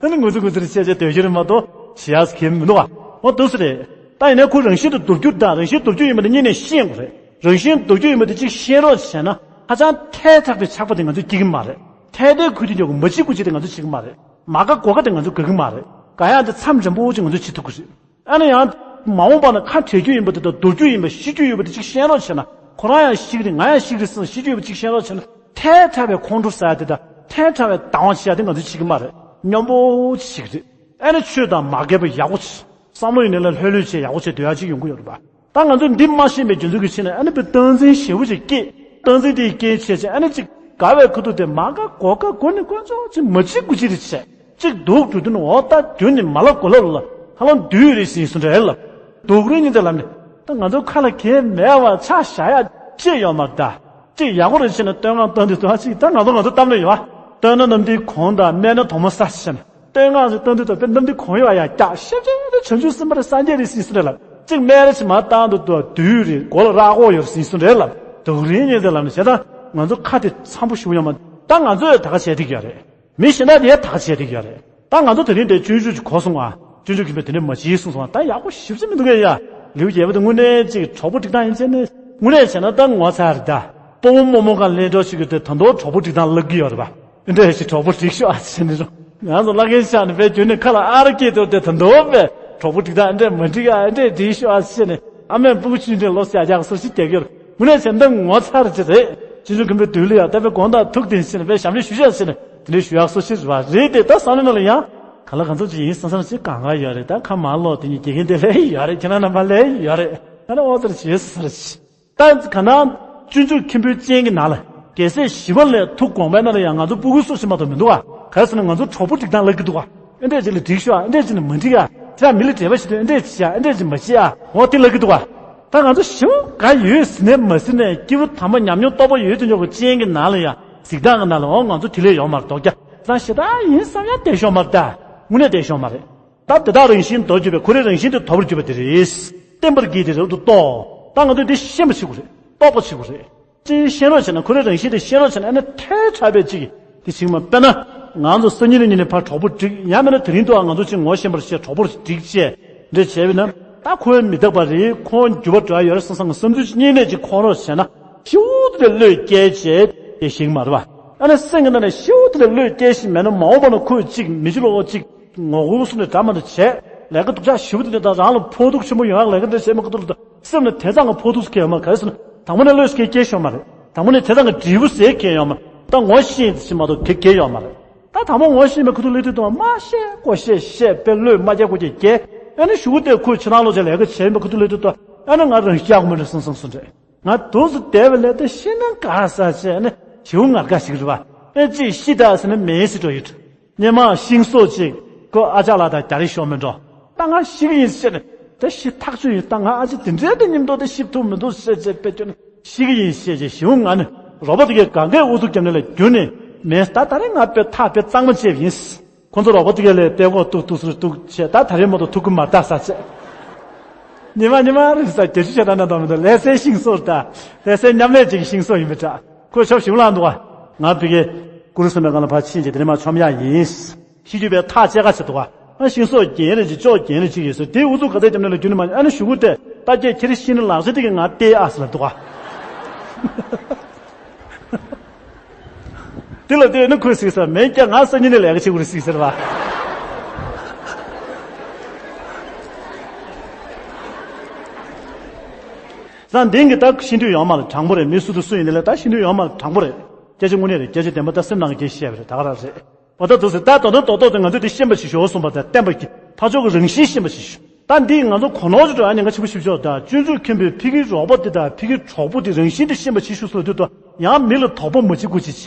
ཨ་ནི་ངུ་ཚུ་ངུ་ཚུར་བྱས་བྱས་སྡོད་རྒྱུ་རེད་མ་གཏོགས་བྱེད་ཡག་གི་མི་འདུག་ག་འོ་འདུག་སེ་རེད། ད་ཡིན་ནའི་ཁོ་རང་བཞིན་དུ་འདོར་རྒྱུ་དང་རང་བཞིན་འདོར་རྒྱུ་ཡིན་པ་དེ་གཉིས་ནས་ཤེས་དགོས་རེད། རང་བཞིན་འདོར་རྒྱུ་ཡིན་པ་དེ་གཅིག་ཤེས་རོགས་བྱས་ན་ཧ་ཅང་ཐལ་དྲགས་པའི་ཆགས་པ་དེ་ང་ཚོས་སྐྱེ་གི་མ་རེད། ཐལ་ཐལ་ཁུ་ཐི་འཇོག་གི་མ་བྱེད་དགོས་ཅིག་དེ་ང་ཚོས་བྱེད་གི་མ་རེད། མ་དགའ་མགོ་དགའ་དེ་ང་ཚོས་དགའ་གི་མ་རེད། དགའ་ཡག་དེ་མཚམས་འཇམ་པོ་ཅིག་ང་ཚོས་བྱེད་ཐུབ་ཀྱི་རེད། ཨ་ནི་ཡང་། མ་འོངས་པ་ན་ཁ་བྲལ་རྒྱུ་ཡིན་པ་དེ་དང་འདོར་རྒྱུ་ཡིན་པ་ཤི་རྒྱུ་ཡོད་པ་དེ་གཅིག་ཤེས་རོགས་བྱས་ན། ཁོ་རང་ཡང་ཤི་གི་རེད། ང་ཡང་ཤི་གི་རེད་བསམ་ཤི་རྒྱུ་ཡོད་པ་གཅིག་ཤེས་རོགས་བྱས་ན། ཐལ་དྲགས་པའི་ཁོང་ཁྲོ་ཟ་ཡ་དེ་དང་ཐལ་དྲགས་པའི་སྡང་བ་བྱེད་ཡ་དེ་ང་ཚོས་བྱེད་ཀྱི་མ་རེད། སྙོམས་པོ་ཅིག་བྱེད་ཀྱི་རེད། ཨ་ནི་ཆོས་དང་མ་འགལ་བ་ཡག་པོ་བྱེད། བསམ་བློ་ཡིན་ནའི་ལ་ལྷོད་ལྷོད་བྱས་ཡག་པོ་བྱས་སྡོད་ཡ་ཅིག་ཡོང་གི་ཡོད་རེད་པ། ད་ང་ཚོས་འདི་མ་ཤེས་པའི་རྒྱུ་མཚན་གྱི་ཕྱིར་ནས་ཨ་ནི་དཔེ་སྟངས་འཛིན་ཞེ་པོ་ཅིག་སྐྱེས། སྟངས་འཛིན་དེའི་རྐྱེན་བྱས་བྱས་ཨ་ནི་ཅིག་དགའ་བའི་ཁུ་ཐུག་དེ་མ་དགའ་མགོ་དགའ་མགོ་ནས་དཀོན་མཆོག་ཅིག་མ་བྱེད་དགོས་ཅི་རེད་བྱས། གཅིག་སྡུག་འགྲོ་དུས་ནི་འོ་ད་རྒྱུན་ནས་མ་ལབ་གོ་ལབ་ལ་ཧ་ལམ་བདུད་རེད་ཟིན་སོང་རེད་ལབ། སྡུག་རུས་གཉིས་དེ་ལབ་ནས་ད་ང་ཚོ་ཁ་ལ་གལ་མེད་པ་ཆ་བཞག་ཡ་ཅི་ཡོད་མ་རེད་ད། གཅིག་ཡག་པོ་རེད་བྱས་ན་བསྟོད་བསྔགས་བཏང་དུས་ད་ཅིག་ད་ང་ཚོ་ང་ཚོ་གཏམ་ལ་ཡོད་བ། བསྟོད་ན་གནམ་དུས་གོང་དང་སྨད་ན་དོག་མོ་ས་ཟེར་ནས། བསྟོད་བསྔགས་ཤིག་བཏང་དུས་ད་དཔེ་གནམ་དུས་གོང་ཡོད་ཡ་རྒྱག་ཤེས་བྱས་ནི་བྱང་ཆུབ་སེམས་དཔའ་རེད་སངས་རྒྱས་རེད་ཟིན་སོང་རེད་ལབ། གཅིག་སྨད་རེ་ཆེ་མ་བཏང་དུས་ད་བདུད་རེད་མགོ་ལ་རྭ་ཀོག་ཡོད་ཟིན་སོང་རེད་ལབ། སྡུག་རུས་གཉིས་དེ་ལབ་ནས་བྱས་ད་ང་ཚོ་ཁ་དེ་འཆམ་པོ་ཞིག་ཡོད་མ་ད་ང་ཚོས་ད་ག་བྱས་ཐིག་ཡོད་རེད། མི་གཞན་དག་དེ་ད་ག་བྱས་ཐིག་ཡོད་རེད། ད་ང་ཚོ་དེ་རིང་དེ་སྤྱོད་འཇུག་ཅིག་གོ་སོང་ང་། སྤྱོད་འཇུག་མཁན་པོས་དེ་འདྲ་མ་བྱེད་གསུངས་སོང་ང་། ད་ཡག་པོ་ཞེ་པོ་ཅིག་མི་འདུག་གས་ཡ། ལེའུ་བརྒྱད་པ་དེ་དངོས་གནས་ཅིག་གྲོགས་པོ་སྒྲིག་སྟངས་ཡིན་ཟེར་ནས་དངོས་གནས་བྱས་ན་ད་ངོ་ཚ་རེད་ད། སྤོ་བོ་རྨོ་མོ་གང་ལེན་འགྲོ་ཞིག་གི་དེ་ད་དུང་གྲོགས་པོ་སྒྲིག་སྟངས་བསླབ་ཀྱི་ཡོད་རེད་པ། འདི་འདྲ་ཞིག་གྲོགས་པོ་སྒྲིག་ཤོག་ཨ་ཟེར་ནས་རོ། ང་ཚོ་བླ་རྒན་ཤག་ནས་དཔེ་རྒྱུན་ནས་ཁ་ལ་ཨ་ར་སྐད་དུ་དེ་ད་དུང་དཔེ་གྲོགས་པོ་སྒྲིག་སྟངས་འདི་འདྲ་མ་འགྲིག་ཨ་འདི་འདྲ་སྒྲིག་ཤོག་ཨ་ཟེར་ནས་ཨ་མས་སྤུ་གུ་ཆུང་ཆུང་ལོ་ཟེར་ཡག་སོ་ཞིག་རྒྱག་གི་ཡོད་རེད། དངོས་གནས་བྱས་ན་ངོ་ཚ་རེད་ཅེས་རེད། སྤྱི་ཚོགས་ཀུན་པོའི་དུས་ལ་ཡང་ད་དཔེ་དགོངས་དག་ཐུགས་བདེན་ཟེར་ནས་དཔེ་ཞབས་འདྲེན་ཞུ་ཤག་ཟེར་ནས་དེ་འདྲའི་ཞུ་ཡག་སོ་ཞིག་རེད་པ། རེད་དེ་ད་བསམ་བློའི་ནང་ལ་ཡང་ག་ལ་གང་འཚམ་ཅིག་ཡིན་བསམ་བསམ་ཅིག་གང་ག་ཡོད་རེད། ད་ཁ་མང་ལོག་དེ་གཉིས་དགེ་རྒན་དེ་ལས་ཡོད་རེད། ཁྱེད་རང་རྣམ་པ་ལས་ཡོད་རེད། ད་ནི་ཨོ་ཙར་བྱེད་ས་རེད། ད་ག་ན་སྤྱོད་འཇུག་མཁན་པོའི་སྤྱན་གྱི་ནང་ལ་རྒྱལ་སྲས་ཞི་བ་ལྷའི་ཐུགས་དགོངས་པའི་ནང་ལ་ཡང་ང་ཚོ་སྤུ་གུ་སོ་ཞིག་མ་གཏོགས་མི་འདུག་ག་ག་རེ་ཟེར་ན་ང་ཚོ་གྲོགས་པོ་སྒྲིག་སྟངས་བསླབ་ཀྱི་འདུག་ག་ཨེ་འདྲས་ཅིག་ལ་འགྲིག་ཤོག་ཨ་ཨེ་འདྲས་ཅིག་ལ་མ་འགྲིག་ཨ། ཁྱེད་རང་མི་ལ་འབྲེལ་བ་ཞིག་དང་འདྲེས་བྱེད་ཨ་འདྲེས་ཅིག་མ་བྱེད་ཨ། འོ་དེ་ལབ་ཀྱི་འདུག་བ། ད་ང་ཚོ་ཞེ་པོ་དགའ་ཡོད་ཟེར་ནས་མ་ཟེར་ནས་སྐྱེས་བུ་དམ་པ་ཉམས་མྱོང་རྟོགས་པ་ཡོད་དེ་འཇོག་གི་སྤྱན་གྱི་ནང་ལ་ཡ་གཟིགས་སྟངས་ཀྱི་ནང་ལ་འོ་ང་ཚོ་དེ་ལས་ཡོང་མར་ལྡོག་རྒྱ་ཙང་ཞེ་དྲག་ཡིན་བསམ་ཡ་བསྡད་ཤོག་མ་རེད་ད། དངོས་གནས་བསྡད་ཤོག་མ་རེད། ད་དེ་དག་རང་བཞིན་མདོར་གྱུར་པའི་ཁོ་རའི་རང་བཞིན་དེ་དོར་བར་གྱུར་པ་དེ་རེད། བརྟན་པར་གྱིས་དེ་རབ་ཏུ་རྟོགས། ད་ང་ཚོས་འདི་ཤེས་པ་བྱེད་དགོས་རེད། རྟོགས་པ་བྱེད་དགོས་རེད། ཅིག་ཤེས་རོགས་བྱས་ན་ཁོ་རའི་རང་བཞིན་དེ་ཤེས་རོགས་བྱས་ན་ཨ་ནི་ཐལ་དྲགས་པའི་ཅིག་དེ་ཞིག་མ་དཔེར་ན། ང་ཚོ་སང་ཉིན་ནས་ཉིན་ནས་ཕར་གྲོགས་པོ་སྒྲིག་ཡང་མིན་ན་དེ་རིང་དུའང་ང་ཚོ་ཅིག་ངོ་ཤེས་པར་བཤད་གྲོགས་པོར་སྒྲིག་བྱས་འདྲ་བྱས་པས་ན་ད་ཁོའི་མི་རྟག་པ་རེད། ཁོང་འགྱུར་བ་འགྲོ་ཡ་ཡོད་རེད་བསམ་བསམ་གྱི་བསམ་ཚུལ་གཉིས་ནས་ཅིག་ཁོང་རོགས་བྱས་ན་ཤིའུ་དེ་བློས་སྐྱེལ་བྱས་དེ་ཞིག་མ་རེད་བ། ཨ་ནི་སེམས་ཀྱི་ནང་ནས་ཤིའུ་དེ་བློས་སྐྱེལ་ཞིག་མེད་ན་མ་འོངས་པ་ན་ཁོས་ཅིག་མི་ཅི་ལོ་ཅིག་ངོ་རྒོལ་སོང་ནས་འདྲ་མ་འདྲ་བྱས་ལས་ཀ་སྡུག་ཅག་ཞེ་པོ་དེ་འདྲ་དང་རང་ལ་ཕོག་ཐུག་ཆེན་པོ་ཡོང་ཡག་ལས་ཀ་འདྲ་བྱས་མི་ཁ་ཐུག་ལ་སེམས་ལ་དེ་ཙམ་གྱི་ཕོག་ཐུག་ཁེལ་ཡོད་མ་རེད། ག་རེ་ཟེར་ན་དང་པོ་ནས་བློས་སྐྱེལ་སྐྱེལ་ཤོར་མ་རེད། དང་པོ་ནས་དེ་ཙམ་གྱི་འབྲས་བུ་ཟེར་ཁེལ་ཡོད་མ་རེད། ད་ངོ་ཤེས་ཟེར་མ་གཏོགས་དེ་ཁེལ་ཡོད་མ་རེད། ད་དང་པོ་ངོ་ཤེས་མེད་ཁ་ཐུག་ལས་དུས་དང་མ་ཤེས་ཀོ་ཤེས་ཤེས་པའི་བློས་མ་སྐྱེལ་ཀོ་སྐྱེལ་སྐྱེལ་ཨ་ནི་ཞུ་གུ་དེ་ཁོས་ཕྱི་ནང་ལོག་ཅིག་ལས་ཀ་བྱས་མེད་ཁ་ཐུག་ལས་དུས་དང་ཨ་ནི་ང་རང་སྐྱག་མ་རེད་སང་སང་སུ་འདྲ། ང་དུས་སུ་བསྡད་པའི་ལས་དེ་ཤི་ན་དགའ་ས་བྱས་ནས་བྱིའུ་ངར་དགའ་ཞིག་རེད་བ། ཨེ་ཅིག་ཤི་ད་ཟེར་ན་མེད་ཟེར་འགྲོ་ཡོད། སྙེ་མ་ཤིང་སོགས་ཅིག་ཁོ་ཨ་ཅག་ལགས་དང་རྒྱ་རི་ཤོར་མི་འགྲོ། ད་ང་ཤི་གི་ཡིན་ཟེར་ནས་དེ་ཤི་ཐག་ཆོད་ཡིན། ད་ང་ཨ་ཅག་དེ་འདྲའི་དེ་མཉམ་དུ་དེ་ཤི་ཐུབ་མི་འདུག་ཟེར་བྱས་དཔེ་སྐྱོན་ཤི་གི་ཡིན་ཟེར་བྱས་ཞིའུ་ང་ནི་རོགས་པ་དེ་གས་གང་གས་ཨུ་ཚུགས་རྒྱབ་ནས་ལ་རྒྱུ་ནས་མེད། ད་ད་རེས་ང་དཔེ་ཐག་དཔེ་གཙང་མ་བཅད་པ་ཡིན། ཁོ་ཚོ་རོགས་པ་དེ་གས་ལས་དཔེ་ཁོག་ཏུག་ཏུག་སུ་ཏུག་བྱས་ད་ད་རེས་མ་གཏོགས་ཐུག་གི་མ་ད་ས་བྱས། ཉི་མ་ཉི་མ་རེད་ས་བརྒྱད་ཅུ་ཞེ་གྲངས་ན་འདང་མི་འདུག་ལྷ་སའི་ཤིང་སོགས་ད་ལྷ་སའི་མཉམ་ལས་ཅིག་ཤིང་སོགས་ཡིན་པའི་འདྲ། ཁོས་ཆོབ་ཞིམ་ལངས་འདུག་བ། ང་བི་གེ་ཀུ་རུ་སེམས་པའི་སྒང་ལ་ཕར་ཕྱིན་བྱས་དེ་ནས་མར་མཆོང་ཡག་ཡིན། ཤི་རྒྱུ་བའི་ཐག་བཅད་ཁ་བྱེད་འདུག་བ། ཨ་ཤིང་སོགས་རྒྱན་རེ་ཅིག་ཅོག་རྒྱན་རེ་ཅིག་ཡོད་ཟེར་དེའི་ཨུ་ཚུགས་ག་ཚད་བརྒྱབ་ནས་ལ་རྒྱུ་ནི་མ་ཨ་ནི་ཞུ་གུ་དེ་ད་སྐད་ཁྱེར་ཤི་ནི་ལག་ཟེར་དེ་གི་ང་བལྟས་ཨ་ཟེར་ལབ་འདུག་བ། དེ་ལ་ལྟོས་ན་ཁོས་ཟིག་ས་མེད་ཀྱང་ང་སང་ཉིན་ནས་ལས་ཀ་བྱེད་དགོས་རེད་ཟིག་ཟེར་བ། སང་དེང་གི་ད་ཤི་འདོད་ཡོད་མ་རེད་དྲང་པོ་རེད། མི་སུ་དང་སུ་ཡིན་ནའི་ལས་ད་ཤི་འདོད་ཡོད་མ་རེད་དྲང་པོ་རེད། སྐད་ཆ་དངོས་གནས་རེད། སྐད་ཆ་བདེན་པ་ད་སེམས་ནང་གི་སྐད་བཤད་པ་རེད་ད་ག་རང་རེད། འོ་ད་འདུག་ཟེར་ད་དོ་དོ་དོ་དོ་ང་ཚོས་དེ་ཤེས་པ་ཞིག་ཞོག་གསུངས་པ་དང་བསྟན་པ་གི་ཕ་ཕྱོགས་ཀྱི་རང་བཞིན་ཤེས་པ་ཞིག་ཞུ། ད་འདི་ང་ཚོ་གོ་ནོར་ཅིག་འགྲོ་ཡ་ཉེན་ཁ་ཆེན་པོ་ཞིག་ཆོག་ད་སྤྱོད་འཇུག་མཁན་པོས་ཕ་གིའི་རོགས་པ་འདི་དང་ཕ་གིའི་གྲོགས་པོ་འདི་རང་བཞིན་འདི་ཤེས་པ་ཞིག་ཞུ་ཟེར་དུས་ད་ཡང་མི་ལ་དོགས་པ་མ་བྱེད་དགོས་ཅིག་བྱས་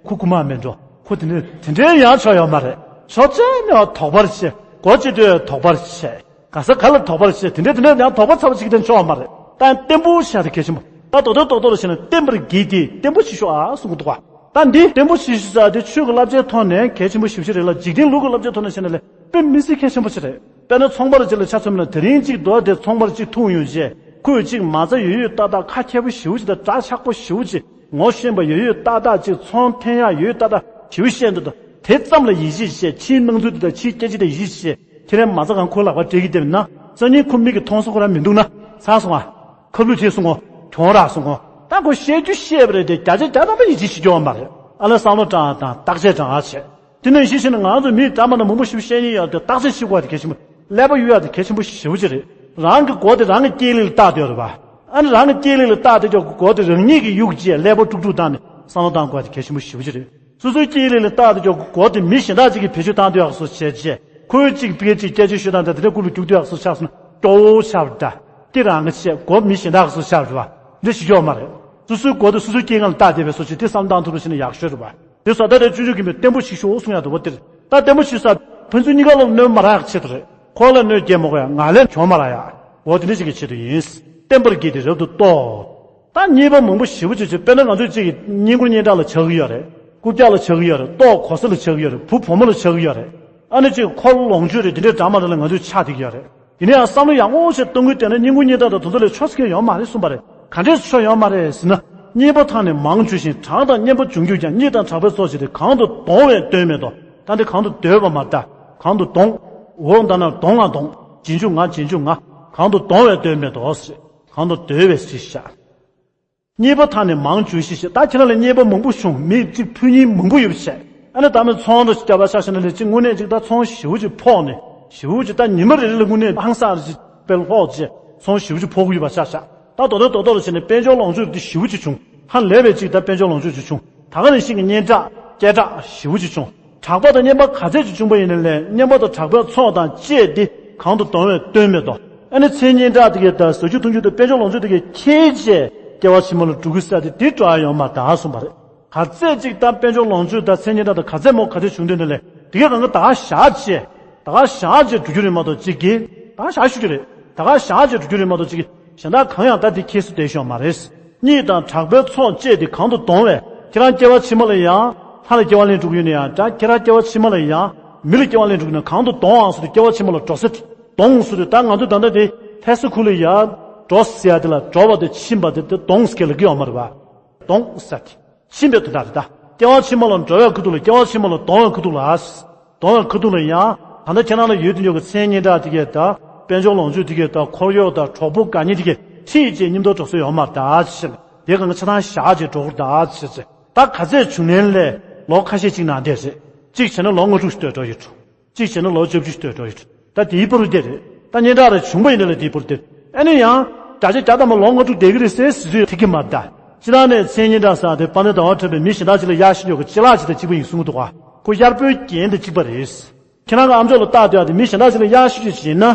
ཁོ་རྐུ་མ་མེད་འགྲོ་ཁོ་དེ་འདྲ་དེ་འདྲའི་ཡང་ཆོག་ཡོད་མ་རེད། ཆོག་ཅེས་ནས་དོགས་པར་བྱེད་མགོ་ཅིག་ལྟོས་དོགས་པར་བྱེད། ག་ས་ག་ལ་དོགས་པར་བྱེད་དེ་འདྲ་དེ་འདྲ་ཡང་དོགས་པ་ཚ་བ་ཅིག་དེ་ཆོག་མ་རེད། ད་བརྟན་པོ་བྱ་དེ་གལ་ཆེན་པོ། ད་དོ་དོ་དོ་དོ་ལ་བྱས་ན་བརྟན་པར་གྱིས་ཏེ་བརྟན་པོ་ཞིག་ཤོག་ཨ་གསུང་གི་འདུག་བ། ད་འདི་བརྟན་པོ་ཞིག་ཤིག་ཟེར་དེ་ཆོས་ཀྱི་བསླབ་བྱའི་ཐོག་ནས་གལ་ཆེན་པོ་ཞེ་པོ་ཅིག་རེད་ལ་འཇིག་རྟེན་ལུགས་ཀྱི་བསླབ་བྱའི་ཐོག་ནས་བྱས་ན་ལས་དཔེ་མི་སྲིད་གལ་ཆེན་པོ་ཅིག་རེད། དཔེར་ན་ཚོང་པ་རུ་ཅིག་ལ་ཆ་མཚོན་ན་དེ་རིང་གཅིག་རྡོ་དེ་ཚོང་པར་ཅིག་ཐུག་ཡོང་རྗེས་ཁོས་ཅིག་མ་རྩ་ཡོད་ཡོད་ཏག་ཏག་ཁ་མཁས་པོ་ཞེ་པོ་ཅིག་དང་འདྲ་ཆགས་པོ་ཞེ་པོ་ཅིག་ངོ་ཤེས་པ་ཡོད་ཡོད་ཏག་ཏག་ཅིག་ཚོང་འཐེན་ཡག་ཡོད་ཡོད་ཏག་ཏག་ཞེ་པོ་བཤད་འདུག་ད་དེ་ཙམ་ལ་ཡིད་ཆེས་བྱས་ཕྱིའི་སྣང་ཚུལ་དེ་དང་ཕྱིའི་སྐད་ཆ་དེ་ཡིད་ཆེས་བྱས་ཁྱེད་རང་མ་རྩ་གང་ཁོའི་ལག་པར་སྤྲད་ཀྱི་བསྡད་ན་སང་ཉིན་ཁོ་མིག་གིས་མཐོང་ས་ཁོ་རང་མི་འདུག་ན་ཚར་སོང་ཨ། ཁབ་ལུད་བྱས་སོང་ངོ་། གྱོང་རག་སོང་ངོ་། ད་ཁོ་བཤད་རྒྱུ་བཤད་པ་རེད་དེ་བརྒྱ་ཆ་བརྒྱ་ཐམ་པ་ཡིད་ཆེས་བྱེད་རྒྱུ་ཡོད་མ་རེད། ཨ་ལ་བསམ་བློ་དྲང་དང་བརྟག་དཔྱད་དྲང་བྱས། དེ་ནས་ཤེས་ཤེས་ནས་ང་ཚོ་མིའི་འདྲ་མ་འདྲ་མང་པོ་ཞིག་བཤད་ཉེན་ཡོད་དེ་བརྟག་དཔྱད་བྱེད་དགོས་པ་དེ་གལ་ཆེན་པོ། ཀླད་པ་གཡུག་ཡག་དེ་གལ་ཆེན་པོ་ཞེ་པོ་ཅིག་རེད། རང་གི་མགོ་དེ་རང་གི་སྐྱེས་ལུས་ལ་བལྟ་སྡོད་རེད་པ། ཨ་ནི་རང་གི་སྐྱེས་ལུས་ལ་བལྟ་སྡོད་ཀྱི་མགོ་དེ་རང་ཉིད་ཀྱིས་གཡུག་རྗེས་ཀླད་པ་དཀྲུག་དཀྲུག་བཏང་ནས་བསམ་བློ་བཏང་དགོས་པ་དེ་གལ་ཆེན་པོ་ཞེ་པོ་ཅིག་རེད། སོ་སོའི་སྐྱེས་ལུས་ལ་བལྟ་སྡོད་ཀྱི་མགོ་དེ་མི་གཞན་དག་ཅིག་གིས་བེད་སྤྱོད་བཏང་སྡོད་ཡག་བཟོ་བྱས་རྗེས་ཁོའི་གཅིག་ཕ་གིར་གཅིག་སྐད་ཆ་ཤོད་སྟངས་དེ་དེ་འདྲ་ཀུ་ལུ་རྒྱུག་སྡོད་ཡག་བཟོ་ཆགས་སོང་ན་སྐྱོ་བོ་ཆགས་པ་འདྲ། སྐྱེ་རང་གི་བྱས་མགོ་མི་གཞན་དག་གིས་བཟོ་ཆགས་པ་རེད་པ། འདི་ཞིག་ཡོད་མ་རེད། སོ་སོའི་མགོ་དེ་སོ་སོའི་སྐྱེས་སྒང་ལ་བལྟ་བསྡད་པའི་བཟོ་ཅིག་དེ་བསམ་བློ་བཏང་ཐུབ་པ་ཞིག་ན་ཡག་ཤོས་རེད་པ། དེ་བཟོ་ལྟ་དེ་སྤྱོད་འཇུག་མཁན་པོས་བརྟན་པོ་ཞིག་ཤོག་གསུང་ཡག་འདུག་པ་དེར་ད་བརྟན་པོ་ཞིག་ས་ཕན་ཚུན་གཉིས་ཀ་ལ་གནོད་མ་རག་ཡག་ཆེད་དུ་རེད། ཁོ་ལ་གནོད་སྐྱེལ་མ་དགོས་ཡག་ང་ལས་གྱོང་མ་རག་ཡག་འོ་དེ་འདྲ་ཞིག་གི་ཆེད་དུ་ཡིན། བརྟན་པར་གྱིས་ཏེ་རབ་ཏུ་རྟོགས། ད་ཉེས་པ་མང་པོ་ཞེ་པོ་ཅིག་བྱེད་དཔེར་ན་ང་ཚོས་གཅིག་གི་བསྙེན་བཀུར་སྙན་གྲགས་ལ་ཆགས་ཀྱི་ཡོད་རེད། རྐུབ་བཀྱག་ལ་ཆགས་ཀྱི་ཡོད་རེད། ལྟོ་གོས་ས་ལ་ཆགས་ཀྱི་ཡོད་རེད། བུ་བུ་མོ་ལ་ཆགས་ཀྱི་ཡོད་རེད། ཨ་ནི་གཅིག་འཁོར་ལོངས་སྤྱོད་རེད་དེ་འདྲའི་འདྲ་མ་འདྲ་ལ་ང་ཚོས་ཆགས་བསྡད་ཀྱི་ཡོད་རེད། དེ་ནས་ཡང་བསམ་བློ་ཡག་པོ་ཞིག་གཏོང་གི་བསྡད་ན་བསྙེན་བཀུར་སྙན་གྲགས་དང་དེ་ཚོ་ལས་ཆོག་ས་གང་ཡང་ཡོད་མ་རེད་གསུངས་པ་རེད། ག་འདྲས་ཆོག་ཡོད་མ་རེད་ཟེར་ན། རྙེད་པ་དང་ནི་མང་བྱུང་ཞིང་གྲགས་དང་སྙན་པ་འབྱུང་གྱུར་ཀྱང་། རྙེད་དང་གྲགས་པའི་ཚོགས་བྱས་ཏེ། གང་དུ་དོང་བས་དོན་མེད་དོ། ད་འདི་གང་དུ་འདོད་པ་མ་ད། གང་དུ་དོང་། འོ་ད་ན་དོང་ང་དོང་། རྗེས་འཇུག་ང་རྗེས་འཇུག་ང་། གང་དུ་དོང་བས་དོན་མེད་དོ། གང་དུ་འདོད་པས་ཞེས་བྱ། རྙེད་པ་དང་ནི་མང་བྱུང་ཞིང་ཞེས། ད་ཁྱེད་རང་ལ་རྙེད་པ་མང་པོ་བྱུང་། མི་གཅིག་ཕུལ་མཁན་མང་པོ་ཡོད་པ་བྱས། ཨ་ནི་ད་མི་ཚོང་དུ་བརྒྱབ་པ་ཆ་བཞག་ན་ལས་གཅིག་དངོས་གནས་གཅིག་ད་ཚོང་ཞེ་པོ་ཅིག་ཕོག་ནས་ཞེ་པོ་ཅིག་ད་ཉི་མ་རེ་རེ་ལ་དངོས་གནས་ཧང་སང་རེ་ཅིག་དཔེ་ལྷོག་རྗེས་ཚོང་ཞེ་པོ་ཅིག་ཕོག་གི་ཡོད་པ་ཆ་བཞག་ད་རྡོག་རྡོག་རྡོག་རྡོག་ལ་བྱས་ནས་དཔལ་འབྱོར་ལོངས་སྤྱོད་འདི་ཞེ་པོ་ཅིག་བྱུང་། ཧ་ལས་པའི་ཅིག་ད་དཔལ་འབྱོར་ལོངས་སྤྱོད་ཅིག་བྱུང་། ད་ག་ནང་བཞིན་གྱི་སྙན་གྲགས་སྐད་གྲགས་ཞེ་པོ་ཅིག་བྱུང་། གྲགས་པ་དང་སྙན་པ་ག་ཚད་ཅིག་བྱུང་པ་ཡིན་ན་ལས་སྙན་པ་དང་གྲགས་པའི་ཚོགས་དང་བཅས་ཏེ་གང་དུ་དོང་བས་དོན་མེད་དོ། ཨ་ནི་མཚན་སྙན་གྲགས་དེ་གས་དང་ཟ་རྒྱུ་འཐུང་རྒྱུ་དང་དཔལ་འབྱོར་ལོངས་སྤྱོད་དེ་གས་ཁྱེར་བྱས་སྐྱེ་བ་ཕྱི་མ་ལ་འགྲོ་གི་ས་དེ་དེ་འགྲོ་ཡ་ཡོད་མ་ད་གསུངས་པ་རེད། ག་ཚད་ཅིག་ད་དཔལ་འབྱོར་ལོངས་སྤྱོད་དང་མཚན་སྙན་གྲགས་དང་ག་ཚད་མོ་ག་ཚད་བྱུང་དུས་ན་ལས་དེ་གས་གང་ག་ད་བཞག་བྱས། ད་ག་བཞག་བྱས་འགྲོ་རྒྱུ་རེད་མ་གཏོགས་གཅིག་གིས། ད་ག་བཞག་ཞུ་རྒྱུ་རེད། ད་ག་བཞག་བྱས་འགྲོ་རྒྱུ་རེད་མ་གཏོགས་གཅིག་གིས་གཞན་དག་གང་ཡང་ད་འདི་ཁྱེར་སུ་བསྡད་ཤོག་མ་རེད། གཉིད་དང་དྲག་པོའི་ཚོགས་བཅས་ཏེ་གང་དུ་དོང་བས། ཁྱེད་རང་སྐྱེ་བ་ཕྱི་མ་ལ་ཡང་ལྷ་ལ་སྐྱེ་བ་ལེན་འགྲོ་གི་ཡོད་ན་ཡང་འདྲ། ཁྱེད་རང་སྐྱེ་བ་ཕྱི་མ་ལ་ཡང་མི་ལ་སྐྱེ་བ་ལེན་འགྲོ་གི་ཡོད་ན་གང་དུ་དོང་ཨང་ཟེར་དུས་སྐྱེ་བ་ཕྱི་མ་ལ་འགྲོ་ས་དེ་དོང་ཟེར་དུས་ད་ང་ཚོ་ད་ལྟ་དེ་ལྷ་ས་ཁུལ་ལ་ཡང་འགྲོ་ཟེར་ཡ་དེ་ལ་འགྲོ་བ་དེ་ཕྱིན་པ་དེ་དེ་དོང་ཟེར་གྱི་ལབ་ཀྱི་ཡོད་མ་རེད་པ། དོང་ཟེར་དེ། ཕྱིན་པའི་དོན་དག་རེད་ད། སྐྱེ་བ་ཕྱི་མ་ལ་འགྲོ་བའི་ཁ་ཐུག་ལ། སྐྱེ་བ་ཕྱི་མ་ལ་དོང་བའི་ཁ་ཐུག་ལ། དོང་བའི་ཁ་ཐུག་ལ་ཡང་ད་ལྟ་ཁྱེད་རང་ལ་ཡོད་དུ་ཡོད་ཀྱི་མཚན་སྙན་གྲགས་དེ་གས་དང་། དཔལ་འབྱོར་ལོངས་སྤྱོད་དེ་གས་དང་། འཁོར་གཡོག་དང་གྲོགས་པོ་དགའ་ཉེ་དེ་གས་ཁྲིད་ཅེས་སྙིང་སྟོབས་འགྲོ་ས་ཡོད་མ་རེད་ད་ཟེར། དེ་གང་ག་ཆ་ཚང་བཞག་ཅེས་འགྲོ་གི་རེད་ད་ཟེར་ཟེར། ད་ག་ཚད་བྱུང་ནའི་ལས་ལོ་ཁ་ཤས་ཅིག་ནང་བསྡད་རེད། གཅིག་བྱས་ན་ལོ་ལྔ་དྲུག་ཞིག་སྡོད་འགྲོ་ཡོད་འགྲོ། གཅིག་བྱས་ན་ལོ་བཅུ་བཅུ་སྡོད་འགྲོ་ཡོད། ད་དེའི་བར་དེ་རེད། ད་སྙན་གྲགས་རེ་བྱུང་བ་ཡིན་ན་ལས་དེའི་བར་དེ་རེད། ཨ་ནི་ཡང་འདྲ་ཆ་བརྒྱ་ཐམ་པ་ལོ་ལྔ་དྲུག་བསྡད་ཀྱི་རེད་ཟེར་ཟེར་ཚུལ་ཐིག་གི་མ་རེད་ད། སྤྱིར་བཏང་ནས་མཚན་སྙན་གྲགས་ཟེར་དེ་དཔལ་ལྡན་ཟླ་བ་གྲགས་པས་མི་གཞན་དག་ཅིག་ལ་གཡར་ཤེས་ཡོད་ཀྱི་ཅི་ལགས་ཅིག་དང་གཅིག་པ་ཡིན་གསུང་གི་འདུག་ག། ཁོ་གཡར་པོའི་རྒྱན་དེ་གཅིག་པ་རེད། ཁྱེད་རང་གི་ཨམ་ཅོག་ལ་བཏགས་བསྡད་ཡ་དེ་མི་གཞན་དག་ཅིག་ལ་གཡར་ཤེས་ཡོད་ཅིག་ཡིན་ན།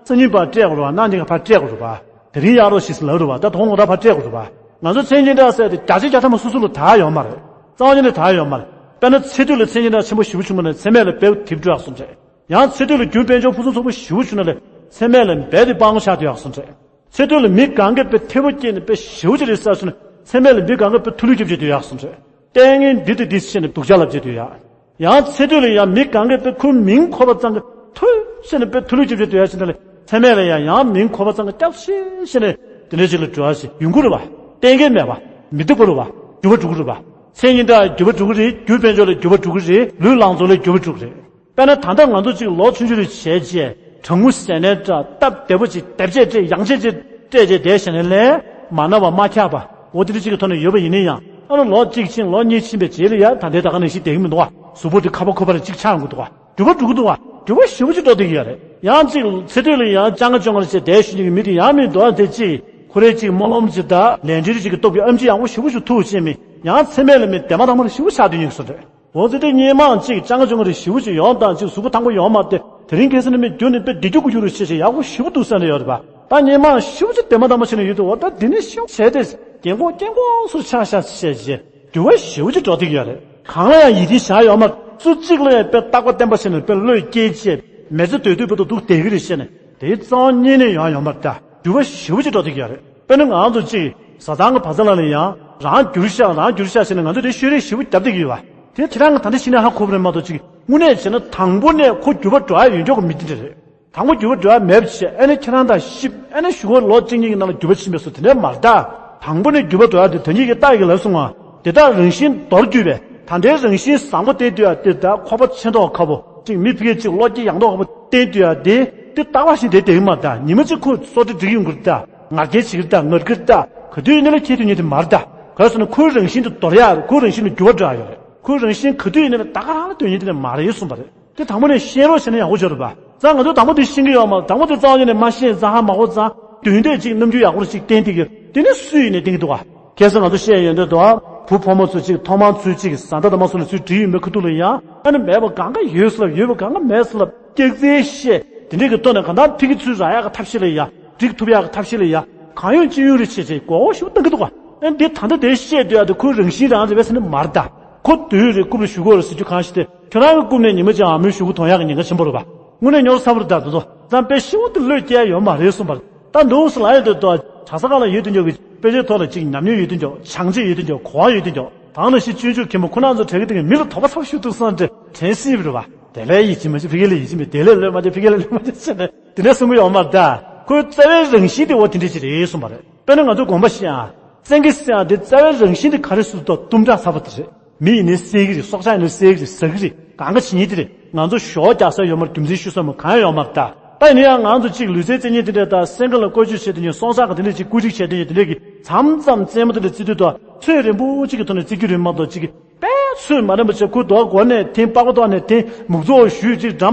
སང་ཉིན་ཕར་སྤྲད་དགོས་རེད་བ། གནངས་ཉིན་ཕར་སྤྲད་དགོས་རེད་བ། དེ་རིང་གཡར་རོགས་ཞེས་ལབ་རེད་བ། ད་དོ་དགོང་ད་ཕར་སྤྲད་དགོས་རེད་བ། ང་ཚོ་མཚན་སྙན་གྲགས་ཟེར་དེ་བརྒྱ་ཆ་བརྒྱ་ཐམ་པ་སོ་སོ་ལ་དག་ཡོད་མ་རེད། རྩ་བ་ཉིད་ནས་དག་ཡོད་མ་རེད། དཔེར་ན་ཚེ་སྟོད་ལ་མཚན་སྙན་གྲགས་ཆེན་པོ་ཞེ་པོ་བྱུང་བ་ན་ཚེ་སྨད་ལ་བེའུ་དེབ་འགྲོ་ཡག་སོང་རེད། ཡང་ཚེ་སྟོད་ལ་རྒྱུ་དཔལ་འབྱོར་ཕུན་སུམ་ཚོགས་པོ་ཞེ་པོ་བྱུང་ན་ལས་ཚེ་སྨད་ལ་འབད་དེ་སྤང་བློ་ཆགས་དུ་ཡག་སོང་རེད། ཚེ་སྟོད་ལ་མི་གང་གས་དཔེ་ཐེ་བོ་སྐྱེས་ནས་དཔེ་ཞེ་པོ་ཅིག་རེད་ཟེར་སོང་ན་ཚེ་སྨད་ལ་མི་གང་གས་དཔེ་ཐུགས་ལུས་སྐྱོབ་བྱེད་དུ་ཡག་སོང་རེད། ལྟས་ངན་འདི་དང་འདི་ཟེར་ནས་སྡུག་ཅག་ལབ་བྱེད་དུ་ཡག། ཡང་ཚེ་སྟོད་ལ་ཡང་མི་གང་གས་དཔེ་ཁོའི་མིང་གོ་བ་ཙང་གི་ཐུ་ཟེར་ནས་དཔེ་ཐུགས་ལུས་སྐྱོབ་བྱེད་དུ་ཡག་ཟེར་ན་ལས་ཚེ་སྨད་ལ་ཡང་ཡང་མིང་གོ་བ་ཙང་གི་སྐྱབས་ཤིག་ཟེར་ནས་དེ་འདྲ་ཅིག་ལ་འགྲོ་ཡག་ཞིག་ཡོང་གི་རེད་བ། ལྟས་ངན་མེད་བ། མི་སྡུག་པ་རེད་བ། འགྱུར་བ་འགྲོ་གི་རེད་བ། མཚན་སྙན་གྲགས་འགྱུར་བ་འགྲོ་གི་རེད། རྒྱུ་དཔལ་འབྱོར་ལ་འགྱུར་བ་འགྲོ་གི་རེད། ལུས་ལང་ཚོ་ལ་འགྱུར་བ་འགྲོ་གི་རེད། དཔེར་ན་ད་ལྟ་ང་ཚོ་གཅིག་ལོ་ཆུང་ཆུང་རེ་བྱས་རྗེས་གྲང་མོ་ཟས་ནས་འདྲ་སྟབས་བདེ་པོ་ཅིག་དེབ་ཆས་སྤྲད་ཡང་ཆས་ཅིག་སྤྲད་རྗེས་བསྡད་བྱས་ནས་ལས་མ་ན་བ་མ་འཁྱག་པ་འོ་དེ་འདྲ་ཅིག་གི་ཐོག་ནས་ཡོད་པ་ཡིན་ན་ཡང་ཨ་ནི་ལོ་གཅིག་ཕྱིན་ལོ་གཉིས་ཕྱིན་པའི་རྗེས་ལ་ཡ་ད་ལྟའི་ད་ག་ནང་བཞིན་བསྡད་ཀྱི་མི་འདུག་བ། གཟུགས་པོ་དེ་ཁ་པོ་ཁོ་པ་རེ་གཅིག་ཆགས་ཡོང་གི་འདུག་བ། འགྱུར་བ་འགྲོ་གི་འདུག་བ། འགྱུར་བ་ཞེ་པོ་ཅིག་འགྲོ་བསྡད་ཀྱི་ཡོད་རེད། ཡང་གཅིག་ཚེ་སྟོད་ལ་ཡང་ལྕང་ག་ཅོང་ག་རེ་བྱས་བསྡད་ཤུལ་གྱི་མི་དེ་ཡང་མི་འདུག་བ། དེ་གཅིག་ཁོ་རེ་གཅིག་སྨོན་ལམ་ཅིག་དང་ལས་འབྲེལ་ཅིག་གི་སྟོབས་ཀྱིས་ཨེམ་ཆི་ཡག་པོ་ཞེ་པོ་ཅིག་ཐུག་བྱས་མི་ཡང་ཚེ་སྨད་ལ་མི་བདེ་མ་ཐང་མ་རེ་ཞེ་པོ་ཆགས་བསྡད་མྱོང་གི་སོ་རེད། འོ་ཙི་ཏེ་སྔོན་མ་གཅིག་ལྕང་ག་ཅོང་ག་རེ་ཞེ་པོ་ཅིག་ཡོང་དང་གཅིག་གཟུགས་པོ་ཐང་པོ་ཡོང་མ་སྟེ་དེ་རིང་ཁ་སང་ནི་མི་རྒྱུ་ནི་དཔེ་བདེ་སྐྱིད་ཀྱི་རྒྱུ་རུ་ཤེས་ཤེས་ཡག་པོ་ཞེ་པོ་འདུག་བསམ་ནས་ཡོད་རེད་པ། ད་སྔོན་མ་ཞེ་པོ་ཅིག་བདེ་མ་ཐང་མ་བྱས་ནས་ཡོད་དུས་འོ་ད་འདི་ནི་ཞེ་པོ་བྱས་ཏེ་རྒན་གོག་རྒན་གོག་སུ་ཆགས་ཤག་བྱས་རྗེས་འགྱུར་བ་ཞེ་པོ་ཅིག་འགྲོ་བསྡད་ཀྱི་ཡོད་རེད། གང་ལ་ཡང་ཡིད་བརྟན་བཞག་ཡོད་མ་རེད། སུ་གཅིག་ལ་ཡང་དཔེ་རྟག་པ་བརྟན་པ་བྱས་ནས་དཔེ་བློས་བསྐྱེད་བྱས་མི་ཚེ་སྡོད་དུས་བར་དུ་འདུག་བསྡད་ཀྱི་རེད་བཤད་ནས་དེའི་རྩ་བ་ཉིད་ནས་ཡོང་ཡོད་མ་རེད་ད། འགྱུར་བ་ཞེ་པོ་ཅིག་འགྲོ་བསྡད་ཀྱི་ཡོད་རེད། དཔེར་ན་ང་ཚོ་གཅིག་བཟའ་ཚང་གི་བ་ཚ་ལ་ལ་ཡང་རང་འགྱུར་ཤག་རང་འགྱུར་ཤག་ཟེར་ནས་ང་ཚོ་དེ་ཤོད་རེས་ཞེ་པོ་བརྒྱབ་བསྡད་ཀྱི་ཡོད་པ། དེ་ཁྱེད་རང་གི་ད་ལྟ་ཤི་ནས་ཧ་གོ་བ་རེད་མ་གཏོགས་གཅིག་དངོས་གནས་བྱས་ན་དང་པོ་ནས་ཁོ་འགྱུར་བ་འགྲོ་ཡ་ཡོད་མཁན་གྱི་མི་དེ་འདྲ་རེད། དང་པོ་འགྱུར་བ་འགྲོ་ཡ་མེད་པ་བྱས་ཨ་ནི་ཁྱེད་རང་དང་གཤིབ་ཨ་ནི་གཞུག་གུ་ལོ་གཅིག་གཉིས་ཀྱི་ནང་ལ་འགྱུར་བ་ཕྱིན་པའི་སུ་དེ་འདྲ་མ་རེད་ད། དང་པོ་ནས་འགྱུར་བ་འགྲོ་ཡ་དེ་དོན་གཉིས་ཀྱི་རྟགས་ཀྱི་ལབ་སོང་ང་། དེ་དག་རང་བཞིན་མདོར་བསྡུས་པས་ད་ལྟའི་རང་བཞིན་བཟང་པོ་དེ་འདུག་ཡ་དེ་ད་ཁོག་པ་ཆེ་མདོག་ཁ་པོ་གཅིག་མི་ཕ་གི་གཅིག་བློ་སྐྱེད་ཡངས་མདོག་ཁ་པོ་བསྟན་འདུག་ཡ་དེ་དེ་རྟག་པ་བཞིན་དེ་བསྡད་ཀྱི་མ་རེད་ད། ཉི་མ་གཅིག་ཁོ་སོ་ཏི་འགྲིག་ཡོང་གི་རེད་ད། ང་རྒྱལ་བྱེད་ཀྱི་རེད་ད། ང་རྒྱལ་རེད་ད། ག་དུས་ཡིན་ན་ལ་ཁྱེད་དུས་ཉིད་དེ་མ་རེད་ད། ག་རེ་ཟེར་ན་ཁོའི་རང་བཞིན་དུ་འདོར་ཡ་རེད། ཁོའི་རང་བཞིན་དུ་འགྱུར་བ་འགྲོ་ཡ་ཡོད་རེད། ཁོའི་རང་བཞིན་ག་དུས་ཡིན་ན་ལ་ད་ག་རང་ལ་དོན་ཡིན་དེ་ནས་མ་རེད་གསུངས་པ་རེད། དེ་དང་པོ་ནས་ཤེས་རོགས་བྱས་ན་ཡག་པོ་ཆགས་རེད་པ། ཙང་ང་ཚོ་དང་པོ་དེ་ཤེས་ཀྱི་ཡོད་མ་རེད། དང་པོ་དེ་རྩ་བ་ཉིད་ནས་མ་ཤེས་ཙང་ཧ་མ་གོ་ཙང་དུས་འདས་ཅིག་རྣམ་འགྱུར་ཡག་པོ་ཅིག་བསྟན་དེ་གི་དེ་ནས་སུས་ཡིན་ནས་བསྟན་གྱི་འདུག་ག། ཁ་སང་ང་ཚོ་བཤད་ཡོད་འདོད་དོ། བུ་ཕོ་མོ་ཚོ་ཅིག་ཐོག་མར་ཚུར་ཅིག་བཟའ་ཟླ་དང་མ་སོང་ནས་ཚུར་བྲིས་ཡོད་མེད་ཁ་ཐུག་ལ་ཡང་ཨ་ནི་མེད་པ་གང་ག་ཡོད་ཟེར་ལབ་ཡོད་པ་གང་ག་མེད་ཟེར་ལབ་སྐྱག་རྫུན་བཤད་དེ་འདྲས་ཀྱི་ཐོག་ནས་གང་ལྟར་ཕ་གི་ཚུར་རག་ཡག་གི་ཐབས་ཤེས་ལ་ཡ་འགྲིག་ཐུབ་ཡག་གི་ཐབས་ཤེས་ལ་ཡ་གང་ཡོང་ཅི་ཡོང་རེ་བྱས་བྱས་མགོ་སྐོར་ཞིག་བཏང་གི་འདུག་ག། ཨ་ནི་འདི་ད་ལྟ་དེ་བཤད་སྡོད་ཡག་དེ་ཁོའི་རང་བཞིན་རང་རེད་པས་ཟེར་ནི་མ་རེད་ད། ཁོ་དུས་རེ་རྐུབ་ལ་གཞུ་དགོས་རེད་ཟེར་རྒྱུ་གང་ཞིག་སྟེ། ཁྱོད་རང་གི་རྐུབ་ནས་ཉི་མ་གཅིག་ཨ་མའི་གཞུ་གུ་དོང་ཡག་གི་ཉེན་ཁ་ཆེན་པོ་རེད་པ། དངོས་གནས་མྱོང་ཚ་པོ་རེད་ད། དེ་ཚོ་ཙང་དཔེ་ཤི་བོ་དེ་བློས་སྐྱེལ་ཡ་ཡོད་མ་རེད་གསུངས་པ་རེད། ད་འདུག་སེ་ལབ་ཡོད་དེ་དོ། གྲྭ་ས་ཁག་ལ་ཡོད་དུ་འཇོག་གི་དཔེ་ཆའི་ཐོག་ལ་ཅིག་ཉམས་མྱོང་ཡོད་དུ་འཇོག་བྱང་ཆེ་ཡོད་དུ་འཇོག་གོ་བ་ཡོད་དུ་འཇོག་ད་ནང་བཞིན་སྤྱོད་འཇུག་མཁན་པོ་ཁོ་རང་ཚོ་དྲན་གི་དེ་གི་མི་ལ་དོགས་པ་ཚ་པོ་ཞིག་འདུག་བསམ་སྟེ་དྲན་སྲིད་པ་རེད་པ། དེ་ལས་ཡིད་ཆེས་མ་བྱེད་ཕ་གི་ལ་ཡིད་ཆེས་མེད། དེ་ལས་བློས་མ་བྱེད་ཕ་གི་ལ་བློས་མ་བྱེད་ཟེར་ནས་དེ་འདྲ་གསུང་གི་ཡོད་མ་རེད་ད། ཁོའི་རྩ་བའི་རང་བཞིན་དེ་འོ་དེ་འདྲ་ཅིག་རེད་གསུངས་པ་རེད། དཔེར་ན་ང་ཚོ་དགོངས་པ་བཞེས་ཨ། བཙན་གྱི་སེང་ཨ་དེ་རྩ་བའི་རང་བཞིན་དེ་ག་རེ་ཟེར་དུས་གཏུམ་དྲག་ཚ་པོ་དེ་རེད། མི་ཡིན་ནའི་བསད་ཀྱི་རེད། སྲོག་ཆགས་ཡིན་ནའི་བསད་ཀྱི་རེད། ཟ་གི་རེད། གང་ག་བྱེད་མཁན་དེ་རེད། ང་ཚོ་ཞོ་རྒྱག་ས་ཡོད་མ་རེད། རྒྱུ་མཚན་ཤོད་ས་མ་གང་ཡང་ཡོད་མ་རེད་ད། ད་ཡིན་ན་ཡང་ང་ཚོ་གཅིག་ལུས་རྩལ་རྩེད་མཁན་དེ་འདྲས་དང་སེང་གེ་ལ་བཀོལ་སྤྱོད་བྱེད་དེ་ཉིན་སོང་ཙང་གི་དེ་འདྲས་ཅིག་བཀོལ་སྤྱོད་བྱས་དེ་ཉིན་དེ་འདྲས་ཀྱི་མཚམས་མཚམས་རྩེད་མོ་དེ་འདྲས་རྩེ་དུས་དང་ཚོད་རན་པོ་གཅིག་གི་ཐོག་ནས་རྩེ་རྒྱུ་རེད་མ་གཏོགས་གཅིག་གི་དཔེ་ཚོད་མ་རན་པ་བྱས་ཁོ་རྡོ་སྒོ་ནས་འཐེན། པགས་པ་ཐོག་ནས་འཐེན། མུག་ཙོག་གཞུས་གཅིག་འགྲམ་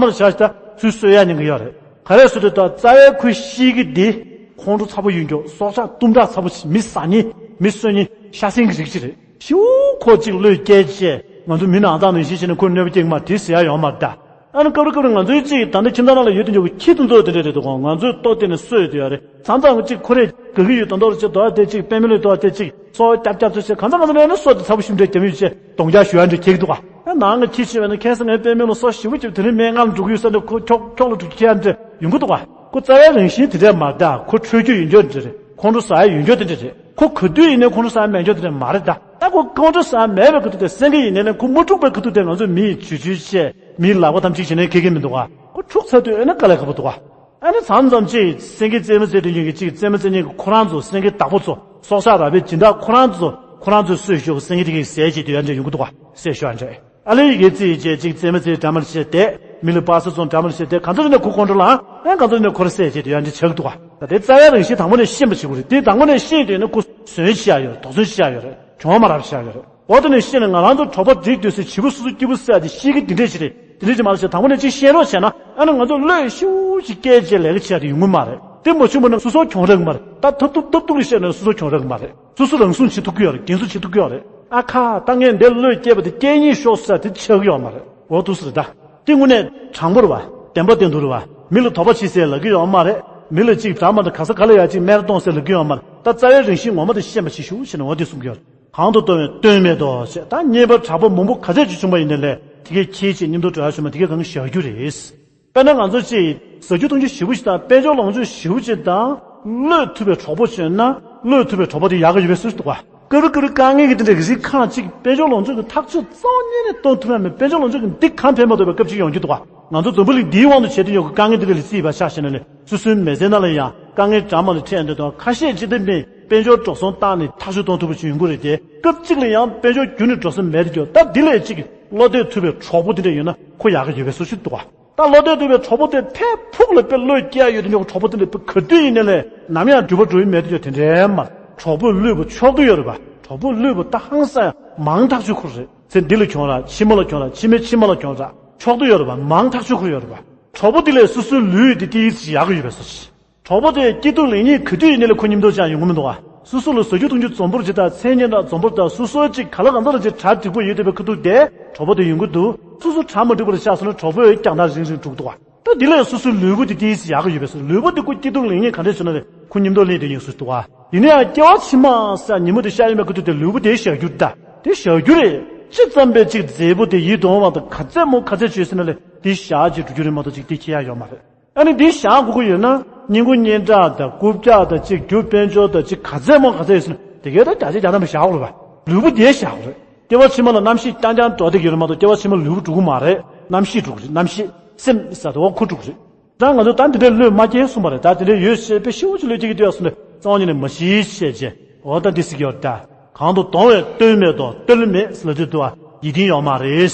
པར་བཞག་ད་ཚུར་གསོད་ཡ་ཉེན་ཁ་ཡོད་རེད། ག་རེ་ཟེར་དུས་ད་རྩ་བའི་ཁོའི་ཤེད་ཀྱི་འདི་ཁོང་ཁྲོ་ཚ་པོ་ཡོད་མཁན། སྲོག་ཆགས་གཏུམ་དྲག་ཚ་པོ་ཞིག་མི་ཟ་མཁན་མི་གསོད་མཁན་ཤ་ཟན་གྱི་རིགས་ཅིག་རེད། ཤི་བོ་ཁོ་གཅིག་བློས་བསྐྱེལ་བྱས་ང་ཚོ་མི་ནང་ཚང་ནང་བཞིན་བྱས་ནས་ཁོར་གནོད་པ་སྐྱེལ་གི་མ་དེ་ཟེར་ཡ་ཡོད་མ་རེད་ད། ཨ་ནི་སྐབས་རེ་སྐབས་རེ་ང་ཚོའི་གཅིག་ད་ལྟ་ཁྱིམ་ཚང་ནང་ལ་ཡོད་དུ་འཇོག་གི་ཁྱི་དེ་ཚོ་དེ་འདྲ་རེད་འདུག་གོ། ང་ཚོས་ལྟོ་བསྟན་ནས་གསོད་ཡོད་དུ་ཡོད་རེད། མཚམས་མཚམས་གཅིག་ཁོ་རེ་དགའ་གི་ཡོད་དོན་དག་རེད་ཅེས་དོ་དེ་གཅིག་དཔེ་མི་ལོས་དོ་དེ་གཅིག་སོ་རྒྱབ་རྒྱབ་ཚོད་བྱས་གང་ཚ་གང་ཚ་ནས་ནི་སོ་དེ་ཚ་པོ་ཞིམ་འདྲ་རྒྱབ་ཡོད་ཅེས་གདོང་རྒྱག་ཞུ་ཡ་འདྲ་ཁྱེད་ཀྱི་འདུག་ག། ཨ་ནང་གི་ཁྱི་ཆེ་བས་ན་ཁ་སང་ངའི་པད་མ་ལ་སོ་ཞེ་པོ་ཅིག་དེ་རིང་སྨན་ཁང་ལ་འགྲོ་གི་ཡོད་ས་འདི་ཁོ་ཁྱོག་ཁྱོག་ལ་འགྲོ་གི་ཁྱི་ཨ་འདྲ་ཡོང་གི་འདུག་ག་ཁོ་རྩ་བའི་རང་བཞིན་དེ་འདྲ་མ་རེད་ད། ཁོ་འཕྲོད་རྒྱུ་ཡོད་འགྱོ་འདྲ་རེད། ཁོང་ཁྲོ་ཟ་ཡ་ཡོད་འགྱོ་དེ་འདྲ་རེད། ཁོ་ག་དུས་ཡིན་ནའི་ཁོང་ཁྲོ་ཟ་ཡ་མེད་འགྱོ་དེ་འདྲ་མ་རེད་ད། ད་ཁོ་ཁོང་ཁྲོ་ཟ་ཡ་མེད་པའི་ཁ་ཐུག་དེ་སེང་གེ་ཡིན་ནའི་ལས་ཁོ་མ་འཁྲུག་པའི་ཁ་ཐུག་དེ་ང་ཚོས་མི་ཡི་ཇུས་ཇུས་བཤད་མི་ཡི་ལག་པ་ཐམས་ཅད་བྱས་ནས་ཁེ་གེ་མི་འདུག་ག་ཁོ་འཁྲུག་ཚར་དུས་ཨེ་ན་དཀའ་ལས་ཁག་པོ་འདུག་ག་ཨ་ནི་མཚམས་མཚམས་ཅིག་སེང་གེ་རྩེད་མོ་རྩེ་དུས་ཉིན་གྱི་ཅིག་རྩེད་མོ་རྩེ་མཁན་གྱི་ཁོ་རང་ཚོ་སེང་གེ་བདག་པོ་ཚོ་སྲོག་ཆགས་ར་བའི་སྦྱིན་བདག་ཁོ་རང་ཚོ་ཁོ་རང་ཚོའི་སྲོག་ཤོར་སེང་གེ་དེ་གའི་ཟས་བྱེད་དུས་ཡང་འདྲ་ཡོང་གི་འདུག་ག་ཟས་ཤོར་ཡང་འདྲ་ཨ་ལེ་ཡི་གེ་རྩིས་བྱས་ཅིག་རྩེད་མོ་རྩེ་འདྲ་མར་བྱས་ཏེ་མི་ལ་པ་ས་ཚོང་འདྲ་མར་བྱས་ཏེ་གང་ཚོད་ནས་ཁོ་ཁོང་ཁྲོ་ལངས་ཨ་གང་ཚོད་ནས་ཁོ་ར་ཟས་བྱེད་དུས་ཡང་འདྲ་ཆགས་འདུག་ག་ད་དེ་རྩ་བའི་རང་བཞིན་དང་པོ་ནས་ཤེས་པ་བྱེད་དགོས་རེད། དེ་དང་པོ་ནས་ཤེས་དུས་ནི་ཁོ་ཟོན་བྱེད་ཡ་ཡོད་རེད། དོགས་ཟོན་བྱེད་ཡ་ཡོད་རེད། གྱོང་མ་རག་བྱ་ཡོད་རེད། འོ་དེ་ནས་ཤེས་ནས་ང་རང་ཚོ་གྲོགས་པོ་འགྲིག་འདོད་སའི་བྱིས་པ་སོ་སོ་སྐྱིད་པོ་བསད་དེ་ཤེས་ཀྱི་འདི་འདྲས་ཞིག་རེད། འདི་འདྲས་ཅིག་མ་རེད་ཟེར་དང་པོ་ནས་ཅིག་ཤེས་རོགས་བྱས་ན་ཨ་ནི་ང་ཚོ་བློས་ཤུགས་ཅིག་སྐྱེས་རྗེས་ལས་ཀ་བྱས་ཏེ་ཡོང་གི་མ་རེད། དེ་མ་བྱུང་བ་ན་སོ་སོ་གྱོང་རག་གི་མ་རེད། ད་ཐབས་ཐུབ་ཐབས་ཐུབ་ལ་བཤད་ན་སོ་སོ་གྱོང་རག་གི་མ་རེད། སོ་སོ་རང་སྲུང་བྱེད་ཐུབ་ཀྱི་ཡོད་རེད། འགན་སྲུང་བྱེད་ཐུབ་ཀྱི་ཡོད་རེད། ཨ་ཁ་ད་ངས་འདི་བློས་སྐྱེས་པ་དེ་སྐྱེས་ཉེས་ཤོར་ས་དེ་ཆགས་ཀྱི་ཡོད་མ་རེད། འོ་འདུག་སེ་རེད་ད། དེ་དངོས་གནས་དྲང་པོ་རེད་བ། བདེན་པ་བདེན་དུ་རེད་བ། མི་ལ་དོགས་པ་བྱེད་སའི་ལབ་ཀྱི་ཡོད་མ་རེད། མི་ལ་ཅིག་དྲག་མ་འདྲ་ག་ས་ག་ལ་ཡ་ཅིག་སྨད་ར་གཏོང་སའི་ལབ་ཀྱི་ཡོད་མ་རེད། ད་རྩ་བའི་རང་བཞིན་ངོ་མ་དེ་ཤེས་པ་བྱེད་ཤོག་ཞེས་ནས་འོ་དེ་གསུང་གི་ཡོད། གང་དུ་གཏོང་བའི་ལྟོས་མེད་དོ་ཞེས། ད་རྙེད་པ་དྲག་པོ་མང་པོ་ག་ཚད་ཅིག་བྱུང་བ་ཡིན་ནའི་ལས་དེ་གའི་ཁྱེད་ཀྱིས་མཉམ་དུ་འགྲོ་ཡ་བྱུང་བ་དེ་གའི་གང་བཞག་རྒྱུ་རེད། དཔེར་ན་ང་ཚོ་ཅིག་ཟ་རྒྱུ་འཐུང་རྒྱུ་ཞེ་པོ་ཞིག་དང་དཔལ་འབྱོར་ལོངས་སྤྱོད་ཞེ་པོ་ཅིག་དང་བློས་ཐུབ་པའི་གྲོགས་པོ་བྱོན་ན་བློས་ཐུབ་པའི་གྲོགས་པོ་དེ་ཡག་གི་ཡོད་པའི་སུ་ཞིག་འདུག་ག་སྐབས་རེ་སྐབས་རེ་དཀའ་ངལ་གྱི་དེ་འདྲ་གི་རིགས་ཁག་ཅིག་དཔལ་འབྱོར་ལོངས་སྤྱོད་ཀྱི་ཐག་གཅོད་གཙོ་བོ་ཉིད་ནས་གཏོང་ཐུབ་ཡ་མེད། དཔལ་འབྱོར་ལོངས་སྤྱོད་ཀྱི་འདི་གང་ཕན་མ་ཐོགས་པའི་སྐབས་ཅིག་ཡོང་རྒྱུ་འདུག་ག་ང་ཚོ་འཛམ་བུ་གླིང་འདིའི་དབང་དུ་བྱས་ཏེ་ཡོད་ཀྱི་དཀའ་ངལ་འདི་འདྲ་ལ་བརྩིས་པ་ཆ་བཞག་ན་ལས་སོ་སོའི་མི་ཚེ་ནང་ལ་ཡང་དཀའ་ངལ་འདྲ་མ་ལ་འཕྲད་འདོད་དང་ཁ་ཤས་ཅིག་དེ་མིན་དཔལ་འབྱོར་འགྲོ་སོང་བཏང་ནས་ཐག་གཅོད་གཏོང་ཐུབ་པ་ཅིག་ཡོང་གི་རེད་དེ། སྐབས་གཅིག་ལ་ཡང་དཔལ་འབྱོར་རྒྱུན་ནས་འགྲོ་ས་མེད་དེ་ཀྱང་ད་འདི་ལས་ཅིག་བློ་གཏད་ཐུབ་པའི་གྲོགས་པོ་དེ་འདྲ་ཡོད་ན་ཁོ་ཡག་གི་ཡོད་པའི་སུ་ཞིག་འདུག་ག་ད་བློ་གཏད་ཐུབ་པའི་གྲོགས་པོ་དེ་ཕར་ཕུགས་ལ་དཔེ་བློས་སྐྱེ་ཡ་ཡོད་དེ་ཉོག་གྲོགས་པོ་དེ་འདྲ་དཔེ་ག་དུས་ཡིན་ནའི་ལས་ནམ་ཡང་འགྲུལ་པ་འགྲོ་ཡི་མེད་དེ་ཉོག་དེ་འདྲའི་མ་གྲོགས་པོ་བློས་པོ་ཆོག་ཏུ་ཡོད་རེད་པ། གྲོགས་པོ་བློས་པོ་ད་ཧང་སང་མང་ཐག་ཆོད་ཁུར་རེད། ཚེ་འདི་ལ་གྱོང་ར་ཕྱི་མ་ལ་གྱོང་ར་ཕྱི་མའི་ཕྱི་མ་ལ་གྱོང་ར་ཆོག་ཏུ་ཡོད་རེད་པ། མང་ཐག་ཆོད་ཁུར་ཡོད་རེད་པ། གྲོགས་པོ་དེ་ལས་སོ་སོའི་ལུས་དེ་ཏིས་ཡག་གི་ཡོད་པའི་སོ་ཆེ། གྲོགས་པོ་དེ་སྐྱིད་སྡུག་ལེགས་ཉེས་ག་དུས་ཡིན་ནའི་ལས་ཁོ་མཉམ་དུ་ཅང་ཡོང་གི་མི་འདུག་ག་སོ་སོ་ལ་ཟ་རྒྱུ་འཐུང་རྒྱུ་འཛོམས་པོར་ཅིག་དང་མཚན་སྙན་གྲགས་འཛོམས་པོར་དང་སོ་སོ་ཅིག་ག་ལ་གང་འཚམ་ལ་ཅིག་གྲ་འགྲིག་པོ་ཡོད་བསྡད་པའི་ཁ་ཐུག་དེ་གྲོགས་པོ་དེ་ཡོང་གི་འདུག་སོ་སོ་གྲ་མ་འགྲིག་པ་ལ་ཆགས་སོང་ན་གྲོགས་པོས་རྒྱང་ཐག་རིང་རིང་འགྲོ་གི་འདུག་ག་ད་འདི་ལས་སོ་སོའི་ལུས་པོ་དེ་ཏིས་ཡག་གི་ཡོད་པས་སོ། ལུས་པོ་དེ་ཁོ་སྐྱིད་སྡུག་ལེགས་ཉེས་ག་འདྲས་བྱུང་ན་རེད་ཁོ་མཉམ་དུ་ལེན་དེ་ཡོང་སུ་འདུག་ག་ཡིན་ན་ཡང་སྐྱེ་བ་ཕྱི་མ་ས་ཉིན་མོ་དེ་ཤར་ཡོང་བའི་ཁ་ཐུག་དེ་ལུས་པོ་དེ་ཞག་རྒྱུ་རེད་ད། དེ་ཞག་རྒྱུ་རེད། ཅི་ཙམ་པའི་ཅིག་མཛེས་པོ་དེ་ཡིད་དུ་འོང་བ་དང་ག་ཚད་མོ་ག་ཚད་བྱོས་ཟིན་ན་ལས་དེ་ཞག་ཅིག་འགྲོ་རྒྱུ་རེད་མ་གཏོགས་ཅིག་དེ་ཁྱེར་ཡ་ཡོད་མ་རེད། ཨ་ནི་འདི་བཞག་དགོས་ཀྱི་ཡོད་ན་སྙིང་ཁུང་སྙན་གྲགས་དང་རྐུབ་བཀྱག་དང་གཅིག་རྒྱུ་དཔལ་འབྱོར་དང་གཅིག་ག་ཚད་མང་ག་ཚད་ཡོད་ཟེར་ན་དེ་གའི་ད་བརྒྱ་ཆ་བརྒྱ་ཐམ་པ་བཞག་དགོས་རེད་པ། ལུས་པོ་དེ་བཞག་དགོས་རེད། སྐྱེ་བ་ཕྱི་མ་ལ་རྣམ་ཤེས་རྐྱང་རྐྱང་འགྲོ་བསྡད་ཀྱི་ཡོད་རེད་མ་གཏོགས་སྐྱེ་བ་ཕྱི་མ་ལུས་པོ་འགྲོ་གི་མ་རེད། རྣམ་ཤེས་འགྲོ་གི་རེད། རྣམ་ཤེས་སེམས་ཟེར་དེ་བ་ཁོ་འགྲོ་གི་རེད། ད་ང་ཚོ་ད་འདི་འདྲའི་བློས་མ་སྐྱེས་གསུངས་པ་རེད། ད་འདི་འདྲའི་ཡོད་ཞེས་དཔེ་ཤིའུ་ཅིག་བློས་སྐྱེ་གི་འདུག་ཡ་གསུངས་ནས་རྩ་བ་ཉིད་ནས་མ་ཤེས་བཤད་ཅེས་འོ་ད་འདི་སྲིད་ཀྱི་ཡོད་རེད་ད། གང་དུ་གཏོང་བའི་ལྟོས་མེད་དོ། ལྟོས་མེད་ཟེར་ལབ་དུས་འདུག་བ་ཡིད་བརྟན་ཡོད་མ་རེད།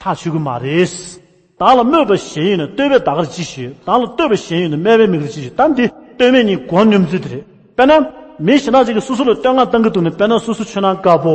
ཐག་ཆོད་ཀྱི་མ་རེད། བདག་ལ་སྨོད་པ་གཞན་ཡོད་ན་བསྟོད་པས་བདག་གར་ཅི་ཞིག་ཡོད། བདག་ལ་བསྟོད་པ་གཞན་ཡོད་ན་སྨད་པའི་མི་དགར་ཅི་ཞིག་ད་འདི་ལྟོས་མེད་གཉིས་སྒོ་སྙོམས་ཚུལ་དེ་རེད། དཔེར་ན། མི་གཞན་དག་ཅིག་གིས་སོ་སོ་ལ་བསྟོད་བསྔགས་བཏང་གི་འདུག་ནས་དཔེར་ན་སོ་སོ་ཆོས་ནང་དཀར་པོ།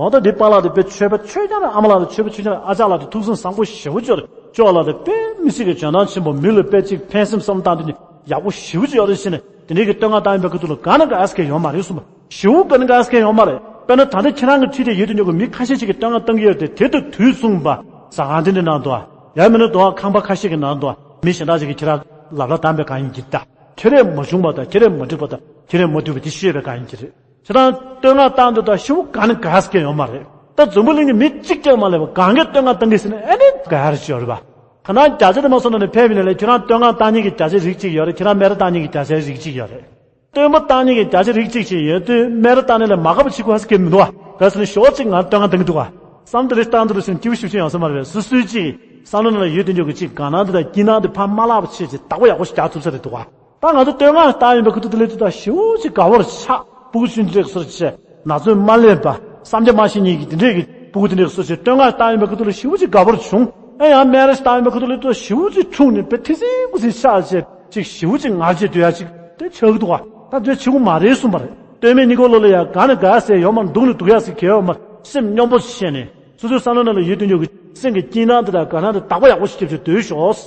འོ་ད་འདི་པཱ་ལགས་དེ་དཔེ་ཆོས་པ་ཆོས་སྐྱོང་རེད། ཨ་མ་ལགས་དེ་ཆོས་པ་ཆོས་སྐྱོང་རེད། ཨ་ཅག་ལགས་དེ་ཐུགས་བསམ་བཟང་པོ་ཞེ་པོ་ཅིག་ཡོད་རེད། ཅོག་ལགས་དེ་དཔེ་མི་སྲིད་ཀྱི་འཇོན་ཐང་ཆེན་པོ། མི་ལ་དཔེ་ཅིག་ཕན་སེམས་བསམ་བློ་བཏང་དུས་ནས་ཡག་པོ་ཞེ་པོ་ཅིག་ཡོད་རེད་ཟེར་ནས་དེ་འདྲའི་གི་བསྟོད་བསྔགས་བཏང་ཡོད་པའི་ཁ་ཐུག་ལ་ག་ན་ག་ཨ་སི་ཀེ་ཡོད་མ་རེད་གསུངས་པ། ཞེ་པོ་ག་ན་ག་ཨ་སི་ཀེ་ཡོད་མ་རེད། དཔེར་ན་ད་ལྟ་ཁྱེད་རང་གི་འཁྲིས་དེ་ཡོད་དུས་འཇོག་གི་མི་ཁ་ཤས་ཅིག་གིས་བསྟོད་བསྔགས་བཏང་གི་ཡོད་རེད་དེ། དེ་དང་དུས་མཚུངས་པ་ཟ་ཁང་དེ་འདྲའི་ནང་དུ་ཡང་མིན་ན་དུ་ཁང་པ་ཁ་ཤས་ཀྱི་ནང་དུ་མི་གཞན་དག་ཅིག་གིས་ཁྱེད་རང་ལབ་ལ་བཏང་པའི་གང་ཡིན་གྱི་ད། ཁྱེད་རས་མ་བྱུང་བ་དང་ཁྱེད་རས་མ་འགྲིག་པ་དང་ཁྱེད་རས་མ་འདུལ་བ་དེ་ཤེས་པའི་གང་ཡིན་གྱི་རེད། ཁྱེད་རང་བསྟོད་བསྔགས་བཏང་འདོད་དང་ཞེ་པོ་ག་ན་ག་ཨ་སི་ཀེ་ཡོད་མ་རེད། ད་འཛམ་བུ་གླིང་གི་མི་གཅིག་ཀྱང་མ་སླེབས་པ་གང་གིས་བསྟོད་བསྔགས་བཏང་གི་ཟེར་ན་ཨེ་ནི་ག་ཡར་ཅི་ཡོད་རེད་པ། ཁ་ན་བརྒྱ་ཆ་དེ་མ་སོང་ན་ནི་ཕེབས་པ་ཡིན་ན་ལས་ཁྱོད་རང་བསྟོད་བསྔགས་བཏང་མཁན་གྱི་བརྒྱ་ཆ་རིགས་གཅིག་ཡོད་རེད། ཁྱེད་རང་སྨད་ར་བཏང་མཁན་གྱི་བརྒྱ་ཆ་རིགས་གཅིག་ཡོད་རེད། བསྟོད་པ་བཏང་མཁན་གྱི་བརྒྱ་ཆ་རིགས་གཅིག་ཅིག་ཡོད་དུས་སྨད་ར་བཏང་ནས་ལས་མ་དགའ་པ་བྱེད་དགོས་ཨ་སི་ཀེ་མི་འདུག་བ། ག་ཟེར་ན་ཞོགས་གཅིག་ང་བསྟོད་བསྔགས་བཏང་གི་འདུག་བ། བསམ་དེ་རེ་བཏང་དེ་རུ་ཟེར་ན་སྐྱིད་པོ་ཞིག་ཡོང་ས་མ་རེད་པས། སོ་སོའི་ཅིག་བསམ་བློ་ནང་ལ་ཡོད་དེ་འཇོག་གི་ཅིག་དགའ་སྣང་དེ་དང་སྐྱིད་སྣང་དེ་ཕར་མ་བརླག་པ་བྱས་ཅིག་བདག་པོ་ཡག་པོ་ཞིག་རྒྱག་ཐུབ་ས་རེད་འདུག་བ། ད་ང་ཚོ་བསྟོད་བསྔགས་བཏང་ཡོད་པའི་ཁ་ཐུག་དེ་ལས་ཅིག་ད་ཞེ་པོ་ཅིག་དགའ་བོར་ཆགས། སྤུ་གུ་ཆུང་ཆུང་དེ་གས་སོར་བྱས། ན་ཚོད་མ་སླེབས་པ། བསམ་རྒྱ་མ་ཤེས་མཁན་གྱི་དེ་འདྲས་ཀྱི་སྤུ་གུ་དེ་འདྲས་སོར་བྱས་བསྟོད་བསྔགས་བཏང་ཡོད་པའི་ཁ་ཐུག་ལ་ཞེ་པོ་ཅིག་དགའ་བོར་བྱུང་། ཨེ་ཡང་སྨད་ར་ཞིག་བཏང་ཡོད་པའི་ཁ་ཐུག་ལ་ད་ཞེ་པོ་ཅིག་འཁྲུགས་ནས་དཔེ་ཐེ་ཚིག་ཁུ་སིམ་ཆགས་བྱས་ཅིག་ཞེ་པོ་ཅིག་ངར་བྱས་སྡོད་ཡ་ཅིག་དེ་ཆགས་ཀྱི་འདུག་བ། ད་དེ་བྱེད་དགོས་མ་རེད་གསུངས་པ་རེད། བསྟོད་སྨད་གཉིས་ཀ་ལོ་ལ་ཡང་ག་ནས་ག་ཟེར་ཡོད་མ་རེད། འདུག་ནས་འདུག་ཡ་ཟེར་གལ་ཡོད་མ་རེད། སེམས་སྙོམས་པོ་བྱས་ནས་སོ་སོའི་བསམ་བློ་ནང་ལ་ཡོད་དེ་འཇོག་གི་སེམས་ཀྱི་སྐྱིད་སྣང་དེ་དང་དགའ་སྣང་དེ་བདག་པོ་ཡག་པོ་ཞིག་རྒྱབ་བྱས་སྡོད་ཤོག་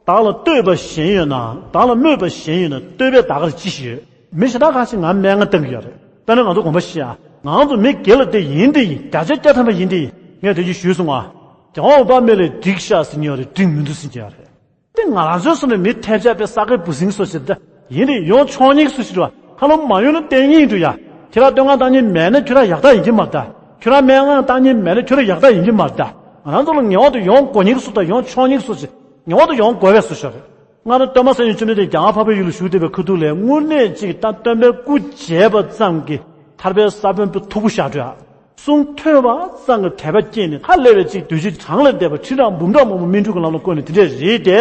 བདག་ལ་བསྟོད་པ་གཞན་ཡོད་ན། བདག་ལ་སྨོད་པ་གཞན་ཡོད་ན། བསྟོད་པས་བདག་གར་ཅི་ཞིག་ཡོད། མི་གཞན་དག་ཁ་ཅིག་ང་སྨད་བསྔགས་བཏང་གི་ཡོད་རེད། དཔེར་ན་ང་ཚོ་དགོངས་པ་བཞེས་ཨ། ང་ཚོ་མི་སྒེར་ལ་དེ་ཡིན་དེ་ཡིན། བརྒྱ་ཆ་བརྒྱ་ཐམ་པ་ཡིན་དེ་ཡིན། ངས་དེ་ཅིག་ཞུས་སོང་ཨ། རྒྱལ་བ་འོད་དཔག་མེད་ལས་འགྲིག་ཤག་ཟེར་མཁན་ཡོད་རེད། འགྲིག་མི་འདུག་ཟེར་མཁན་ཡོད་རེད། དེ་ང་རང་ཚོའི་བསམ་ནས་མི་ཐེབས་ཆག་པའི་ས་དགེ་བུ་སྲིང་སོ་ཞིག་ད་ཡིན་དེ་ཡོང་ཆོག་ཉིག་སུ་ཞིག་རེད་བ། ཁ་ལོ་མ་ཡོང་ན་ལྟས་ངན་འགྲོ་ཡ། ཁྱོད་རང་བསྟོད་བསྔགས་བཏང་མཁན་མེད་ན་ཁྱོད་རང་ཡག་རྟགས་ཡིན་གྱི་མ་རེད་ད། ཁྱོད་རང་སྨད་བསྔགས་བཏང་མཁན་མེད་ན་ཁྱོད་རང་ཡག་རྟགས་ཡིན་གྱི་མ་རེད་ད། ང་རང་ཚོ་ལ་ངེས་པར་དུ་ཡོང་དགོས་ཉེན་གྱི་བཟོ་དང་ཡོང་ཆོག་ཉེན་གྱི་བཟོ་ཅིག་ངེས་པར་དུ་ཡོང་དགོས་པའི་བཟོ་ཤོག་རེད། སྔ་རབས་སྟོན་པ་སངས་རྒྱས་བཅོམ་ལྡན་འདས་རྒྱ་གར་འཕགས་པའི་ཡུལ་ལ་བཞུགས་བསྡད་པའི་ཁ་ཐུག་ལ་དངོས་གནས་ཅིག་ད་སྟོན་པའི་སྐུ་མཇལ་བ་ཙམ་གྱིས་ཐར་པའི་ས་བོན་པོ་མཐུག་པོ་བཞག་འགྲོ་ཡ། གསུང་ཐོས་པ་ཙམ་གྱིས་དད་པ་སྐྱེས་ནས་ཧ་ལས་པའི་ཅིག་འདུ་བྱེད་གྲངས་ལས་འདས་པ་ཁྲི་ཕྲག་འབུམ་ཕྲག་མང་པོ་སྨིན་དྲུག་གི་ལམ་ལ་བཀོད་ནས་དེ་འདྲས་རེད་དེ།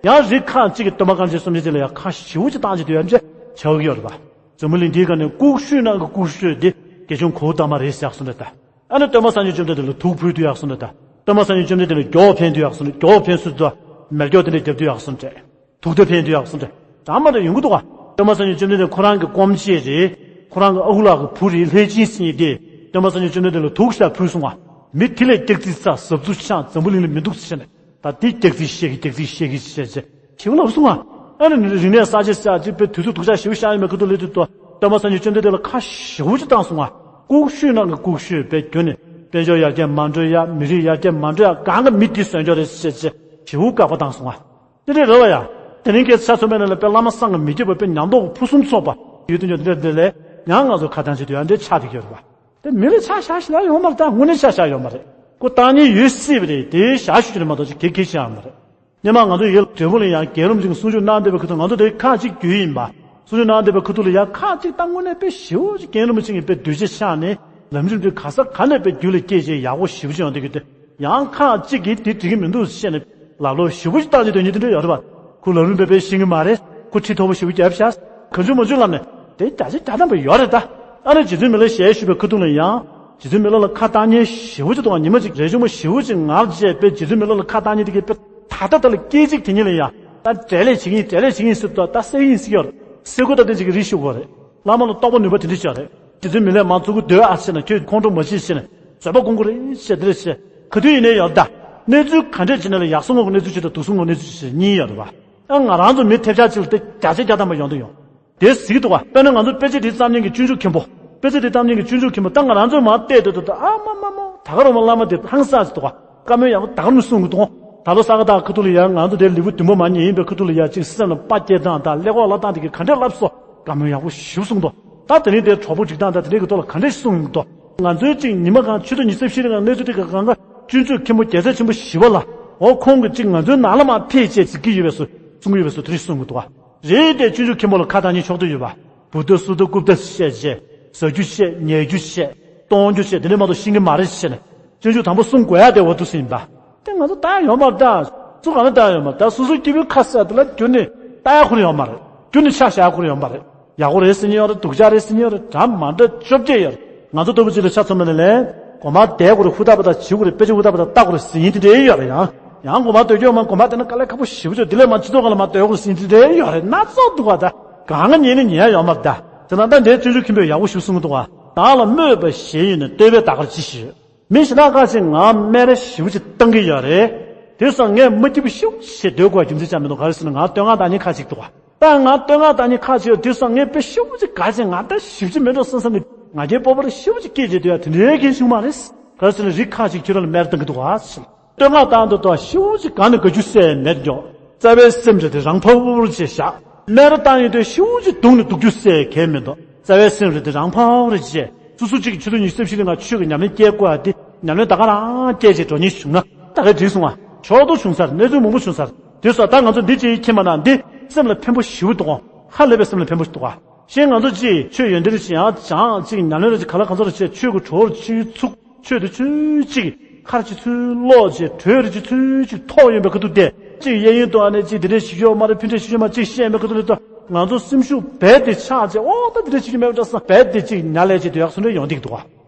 ཡང་རིགས་ཁག་ཅིག་གིས་སྟོན་པ་གངས་ཅན་སེམས་ཅན་དེ་ལ་ཡང་ཁ་ཞེ་པོ་ཅིག་བཏང་བྱས་དུས་ཡང་ཅིག་བྱ་བ་ཡོད་རེད་པ། འཛམ་བུ་གླིང་འདིའི་སྒང་ནས་ལྐུགས་ཤོས་ནང་གི་ལྐུགས་ཤོས་དེ་དགེ་སྦྱོང་གཽ་ཏ་མ་རེད་ཟེར་ཡག་སོང་འདྲ་ད། ཨ་ནི་སྟོན་པ་སངས་རྒྱས་བཅོམ་ལྡན་འདས་ལ་དུག་ཕུལ་དུ་ཡག་སོང་འདྲ་ད། སྟོན་པ་སངས་རྒྱས་བཅོམ་ལྡན་འདས་ལ་མགྱོགས་ཕན་དུ་ཡག་སོང་འདྲ། མགྱོགས་ཕན་སུ་དུ་མེ་སྒྱོགས་དེ་འདྲ་རྒྱབ་དུ་ཡག་སོང་འདྲ། དུག་ད་ཕན་དུ་ཡག་སོང་འདྲ། ད་མ་འདྲ་ཡོང་གི་འདུག་ག་སྟོན་པ་སངས་རྒྱས་བཅོམ་ལྡན་འདས་ཁོ་རང་གི་སྐོམ་ཆས་རེད། ཁོ་རང་གི་ཨ་ཁུ་ལགས་ཀྱི་བུ་རེད་ལྷས་སྦྱིན་ཟེར་མཁན་དེ་སྟོན་པ་སངས་རྒྱས་བཅོམ་ལྡན་འདས་ལ་དུག་ཤ་ཕུལ་སོང་བ། མི་དེ་ལས་སྐྱག་རྫུན་ཚ་ཟབ་རྫུ་ཆང་འཛམ་བུ་གླིང་ལ་མི་འདུག་ཟེར་ནས། ད་དེ་སྐྱག་རྫུན་བཤད་ཀྱི་སྐྱག་རྫུན་བཤད་ཀྱི་བཤད་བྱས་ཞེ་པོ་ལབ་སོང་ང་། ཨ་ནི་རིག་གནས་གསར་བརྗེ་བྱ་ཅིག་པའི་དུས་ཚོད་སྡུག་ཅག་ཞེ་པོ་བཞག་ཡོད་མེད་ཁ་ཐུག་ལས་དུས་དོ་སྟོན་པ་སངས་རྒྱས་བཅོམ་ལྡན་འདས་ལ་ཁ་ཞེ་པོ་ཅིག་བཏང་སོང་ང་། ལྐུགས་ཤོས་ནང་གི་ལྐུགས་ཤོས་པའི་རྒྱུ་ནས་དཔལ་འབྱོར་ཡར་རྒྱས་མ་འགྲོ་ཡ། མི་རིགས་ཡར་རྒྱས་མ་འགྲོ་ཡ་གང་གི་མི་དེ་བཟོས་འཇོག་རེད་ཟེར་བྱས་ཞེ་པོ་དགག་པ་བཏང་སོང་ང་། དེ་འདྲས་རེད་བ་ཡ། དེ་རིང་ཁ་སང་ཚོ་མེད་ན་ལ་དཔེ་བླ་མ་བསམ་གྱིས་མི་ཁྱབ་པ་དཔེ་ཉམས་རྟོགས་ཕུན་སུམ་ཚོགས་པ་ཡོད་དུས་ཉོ་དེ་འདྲས་དེ་ལས་ཡང་ང་ཚོ་ཁ་བཏང་བྱེད་དུས་ཡང་འདྲས་ཆགས་བསྡད་ཀྱི་ཡོད་རེད་བ། དེ་མི་ལ་ཆ་བཞག་ཤི་ལ་ཡོང་མ་རེད། ད་དངོས་གནས་ཆ་བཞག་ཡོང་མ་རེད། ཁོ་བཏང་ཉེན་ཡོད་སྲིད་པ་རེད། དེ་བཞག་ཤུ་རེད་མ་གཏོགས་ཅིག་གེ་གེ་ཤི་ཡང་མ་རེད། སྔོན་མ་ང་ཚོ་ཡུལ་འབྲས་སྤུངས་ལ་ཡང་རྒན་རབས་ཅིག་གསུང་ཆོས་གནང་བསྡད་པའི་ཁ་ཐུག་ང་ཚོ་དེ་ཁག་ཅིག་རྒྱུས་ཡིན་པ། གསུང་ཆོས་གནང་བསྡད་པའི་ཁ་ཐུག་ལ་ཡང་ཁག་ཅིག་ད་དངོས་གནས་དཔེ་ཞེ་པོ་ཅིག་རྒན་རབས་ཅིག་ཡིན་པའི་འདུ་ཤེས་ཆགས་ནས་ལམ་རིམ་དེ་ག་ས་ག་ནས་དཔེ་རྒྱུད་ལ་སྐྱེས་བྱས་ཡག་པོ་ཞེ་པོ་ཅིག་ཡོང་བསྡད་ཀྱི་དེ། ཡང་ཁག་ཅིག་གིས་དེ་འགྲིག་གི་མི་འདུག་བཤད་ནས་ལབ་ལོ་ཞེ་པོ་ཅིག་བཏང་བྱས་དོན་གཉིས་དེ་འདྲ་ཡོད་རེད་པ། ཁོ་ལམ་རིམ་པས་དཔེ་ཤེས་ཀྱི་མ་རེད། ཁོ་ཁྲི་མཐོ་པོ་ཞེ་པོ་རྒྱབ་ཤག་གང་བྱུང་མང་བྱུང་ལབ་ནས་དེ་བརྒྱ་ཆ་བརྒྱ་ཐམ་པ་ཡོད་རེད་ད། ཨ་ནི་རྗེ་བཙུན་མི་ལ་ཞལ་བཞུགས་པའི་ཁ་ཐུག་ལ་ཡང་རྗེ་བཙུན་མི་ལ་ལ་ཁ་བཏང་ཉེན་ཞེ་པོ་ཅིག་འདུག་ཉི་མ་ཅིག་རས་ཆུང་མ་ཞེ་པོ་ཅིག་ངར་བྱས་པས་རྗེ་བཙུན་མི་ལ་ལ་ཁ་བཏང་ཉེན་དེ་གས་པས་ད་ལྟ་ད་ལ་སྐད་ཅིག་དེ་ཉིད་ལ་ཡང་ད་འབྲེལ་ལས་བྱེད་ཀྱི་ཡིན། འབྲེལ་ལས་བྱེད་ཀྱི་ཡིན་ཟེར་ཏོ་ད་སེ་ཡིན་ཟེར་ཡོད་རེད། སེ་གོ་ད་དེ་ཅིག་གི་རིགས་ཤུགས་གོ་རེད། བླ་མ་ལ་རྟོགས་པ་ནུས་པ་དེ་འདྲ་ཅིག་རེད། རྗེ་བཙུན་མི་ལས་མང་གཙོ་གུ་སྡོད་ཨ་ཟེར་ན་ཁྱོད་ཁོང་ཁྲོ་མ་བྱེད་ཟེར་ནས་བཟོད་པ་སྐོང་གི་རེད་ཟེར་དེ་རེད་ཟེར། ག་དུས་ཡིན་ནའི་ཡོད་ད། གནས་ཚུལ་ག་འདྲས་བྱེད་ན་ལ་ཡག་སོང་ངོ་གི་གནས་ཚུལ་ཅིག་དང་སྡུག་སོང་ངོ་གནས་ཚུལ་ཅིག་ཟེར་གཉིས་ཡོད་རེད་བ། ཨ་ང་རང་ཚོ་མི་ཐེབས་ཆག་ཅིག་ལ་དེ་བརྒྱ་ཆ་བརྒྱ་ཐམ་པ་ཡོང་དུ་ཡོང་། དེ་གཟིགས་འདུག་བ། དཔེར་ན་ང་ཚོ་དཔེ་ཆ་དེ་བརྩམས་མཁན་གྱི་སྤྱོད་འཇུག་མཁན་པོ། དཔེ་ཆ་དེ་བརྩམས་མཁན་གྱི་སྤྱོད་འཇུག་མཁན་པོ་ད་ང་རང་ཚོ་མར་བལྟས་དུས་ད་ཨ་མ་མ་མ་ད་ག་རང་མ་བླ་མ་དེ་ཧང་སངས་ཟེར་འདུག་བ། བཀའ་མོལ་ཡག་པོ་ད་ག་རང་གསུང་གི་འདུག་ད་ལོ་ས་ག་ད་ཁ་ཐུག་ལ་ཡ་ང་ཚོ་དེ་ལེའུ་བདུན་པ་མ་ཉན་ཡིན་པའི་ཁ་ཐུག་ལ་ཡ་ཅིག་སེམས་ལ་དཔའ་སྐྱེད་སྟངས་དང་ཀླད་ཀོར་ལ་བཏང་དེ་གི་ག་འདྲས་ལབ་སོ། བཀའ་མོལ་ཡག་པོ་ཞིབ་གསུང་འདུག་ད་དེ་རིང་དེ་གྲོགས་པོ་འཇིག་སྟངས་དང་དེ་འདྲས་ཀྱི་ཐོག་ལ་ག་འདྲས་གསུང་ཡོང་གི་འདུག་ང་ཚོའི་ཅིག་ཉི་མ་གང་ཆུ་ཚོད་ཉི་ཤུ་རྩ་བཞི་རིང་ལ་གནས་ཚུལ་དེ་ག་གང་ག་སྤྱོད་འཇུག་མཁན་པོ་རྒྱལ་སྲས་ཆེན་པོ་ཞི་བ་ལྷ། འོ་ཁོང་གི་ཅིག་ང་ཚོའི་ནང་ལ་མར་ཕེབས་བྱས་གཟིགས་ཀྱི་ཡོད་པའི་བཟོ་གསུང་གི་ཡོད་པའི་བཟོ་དེ་རིགས་གསུང་གི་འདུག་བ། རེད་དེ་སྤྱོད་འཇུག་མཁན་པོ་ལ་ཁ་བཏང་ཉེན་ཆོག་ཏུ་ཡོད་པ། བུདྡྷ་སུ་ཏ་གུཔྟ་བཤད་བྱས། ཟ་རྒྱུ་བཤད། ཉལ་རྒྱུ་བཤད། གཏོང་རྒྱུ་བཤད་དེ་འདྲ་མ་གཏོགས་ཤེས་ཀྱི་མ་རེད་ཟེར་ནས། སྤྱོད་འཇུག་དང་པོ་གསུང་དགོས་ཡ་དེ་འོ་འདུག་ཟེར་ཡིན་པ། དེ་ང་ཚོ་ལྟ་ཡ་ཡོད་མ་རེད་ད། སུ་གང་ལ་ལྟ་ཡ་ཡོད་མ་རེད་ད། སོ་སོའི་སྐྱེ་བོའི་ཁ་ཟེར་དེ་ལ་རྒྱུ་ནི་ལྟ་ཡ་ཁོ་རང་ཡོད་མ་རེད། རྒྱུ་ནི་ཆ་བཞག་ཡ་ཁོ་རང་ཡོད་མ་རེད། ཡག་པོ་རེད་ཟེར་མཁན་ཡོད་རེད། སྡུག་ཅག་རེད་ཟེར་མཁན་ཡོད་རེད། འདྲ་མ་འདྲ་བཅོ་བརྒྱད་ཡོད་རེད། ང་ཚོ་ལྟ་བུ་ཅིག་ལ་ཆ་མཚོན་པ་ནི་ལན། གོང་མ་བསྡད་དགོས་རེད། ཧུར་ཐག་པ་ཐག་བྱེད་དགོས་རེད། དཔེ་ཆ་ཧུར་ཐག་པ་ཐག་ལྟ་དགོས་རེད་ཟེར་མཁན་དེ་འདྲ་ཡོད་རེད་ཡང་། ཡང་གོང་མ་སྡོད་རྒྱུ་མ་གོང་མ་བསྡད་ན་དཀའ་ལས་ཁག་པོ་ཞེ་པོ་ཅིག་དེ་ལས་མ་སྤྱི་ཚོགས་སྒང་ལ་མ་སྡོད་དགོས་ཟེར་མཁན་དེ་འདྲ་ཡོད་རེད། སྣ་ཚོགས་འདུག་བ་ད། གང་ག་ཉན་ནི་ཉན་ཡ་ཡོད་མ་རེད་ད། དེ་ན་ད་འདྲའི་སྤྱོད་འཇུག་མཁན་པོས་ཡག་པོ་ཞིག་གསུང་གི་འདུག་བ། བདག་ལ་སྨོད་པ་གཞན་ཡིན་ན་བསྟོད་པས་བདག་གར་ཅི་ཞིག་མི་གཞན་དག་ཁ་ཅིག་ང་སྨད་ར་ཞེ་པོ་ཅིག་བཏང་གི་ཡོད་རེད། དེ་སང་ངས་མ་སྐྱིད་པོ་ཞེ་པོ་ཅིག་སྡོད་དགོས་རྒྱུ་མཚན་ཅང་མི་འདུག་ག་རེ་ཟེར་ན་ང་བསྟོད་བསྔགས་བཏང་མཁན་ཁ་ཅིག་འདུག་བ། ད་ང་བསྟོད་བསྔགས་བཏང་མཁན་ཁ་ཅིག་ཡོད། དེ་སང་ངས་དཔེ་ཞེ་པོ་ཅིག་དགའ་བྱས་ང་ད་ཞེ་པོ་ཅིག་མེད་འགྲོ་བསམ་བསམ་གི་ང་རྒྱལ་སྤོབས་པ་ར་ཞེ་པོ་ཅིག་སྐྱེས་བྱས་སྡོད་ཡ་དེ་འདྲའི་མཁན་བྱུང་མ་རེད། ག་རེ་ཟེར་ན་རིགས་ཁ་ཅིག་ཁྱོད་རང་ལ་སྨད་ར་བཏང་གི་འདུག་ག་ཟེར། བསྟོད་བསྔགས་བཏང་དུས་ད་ཞེ་པོ་ཅིག་དགའ་ནས་དགའ་རྒྱུ་སེ་མེད་འགྱོ། རྩ་བའི་སེམས་རེ་དེ་རང་ཕར་བུར་བྱས་བཞག་སྨད་ར་བཏང་ཡོང་དུས་ཞེ་པོ་ཅིག་སྡུག་ནས་སྡུག་རྒྱུ་སེ་གས་མི་འདུག་རྩ་བའི་སེམས་རེ་དེ་རང་ཕར་བུར་བྱས། སོ་སོ་གཅིག་གིས་ཆུ་ཚོད་ཉི་ཤུ་རྩ་བཞི་རིང་ལ་ཆོས་ཀྱི་ཉམས་ལེན་སྐྱེལ་དགོས་ཡ་དེ་ཉམས་ལེན་ད་ག་རང་སྐྱེལ་བྱས་འགྲོ་ཉེན་བྱུང་ན་ད་ག་འགྲིག་སོང་ང་། ཆོག་ཏུ་བྱུང་ཚར། གནས་ཚུལ་མང་པོ་བྱུང་ཚར། དེ་སོགས་ད་ང་ཚོ་འདི་ཅིག་མཁྱེན་པ་ན་འདི་སེམས་ལ་ཕན་པོ་ཞེ་པོ་འདུག་ཧ་ལས་པའི་སེམས་ལ་ཕན་པོ་ཞིག་འདུག་ཤེས་ང་ཚོ་ཅིག་ཆོས་ཡོན་ཏན་ཅིག་ཡང་སྦྱངས་ཅིག་ཉམས་ལེན་ར་ཅིག་ག་ལ་གང་ཚོ་ར་བྱས་ཆོས་ཀྱི་གྲོགས་ཅིག་ཚུགས། ཆོས་དེ་ཚུལ་གཅིག་ཁར་ཅིག་ཚུལ་ཀློག་ཅིག་གྲོས་རེ་ཅིག་ཚུལ་གཅིག་ཐོག་ཡོང་པའི་ཁ་ཐུག་དེ་གཅིག་གཡས་གཡོན་དུ་ཨ་ནེ་གཅིག་དེ་འདྲས་ཞིག་ཡོད་མ་རེད། ཕན་འབྲས་ཞིག་ཡོད་མ་གཅིག་བཤད་མེད་ཁ་ཐུག་ལ་ད་ང་ཚོ་སེམས་ཤུགས་རྦད་དེ་ཆག་ཅིག་ཨོ་ད་དེ་འདྲས་ཞིག་མེད་པ་འདྲ་བསམ་རྦད་དེ་གཅིག་ཉར་ལས་ཅིག་དེ་ཡག་སོ་འདྲ་ཡོང་བསྡད་ཀྱི་འདུག་བ།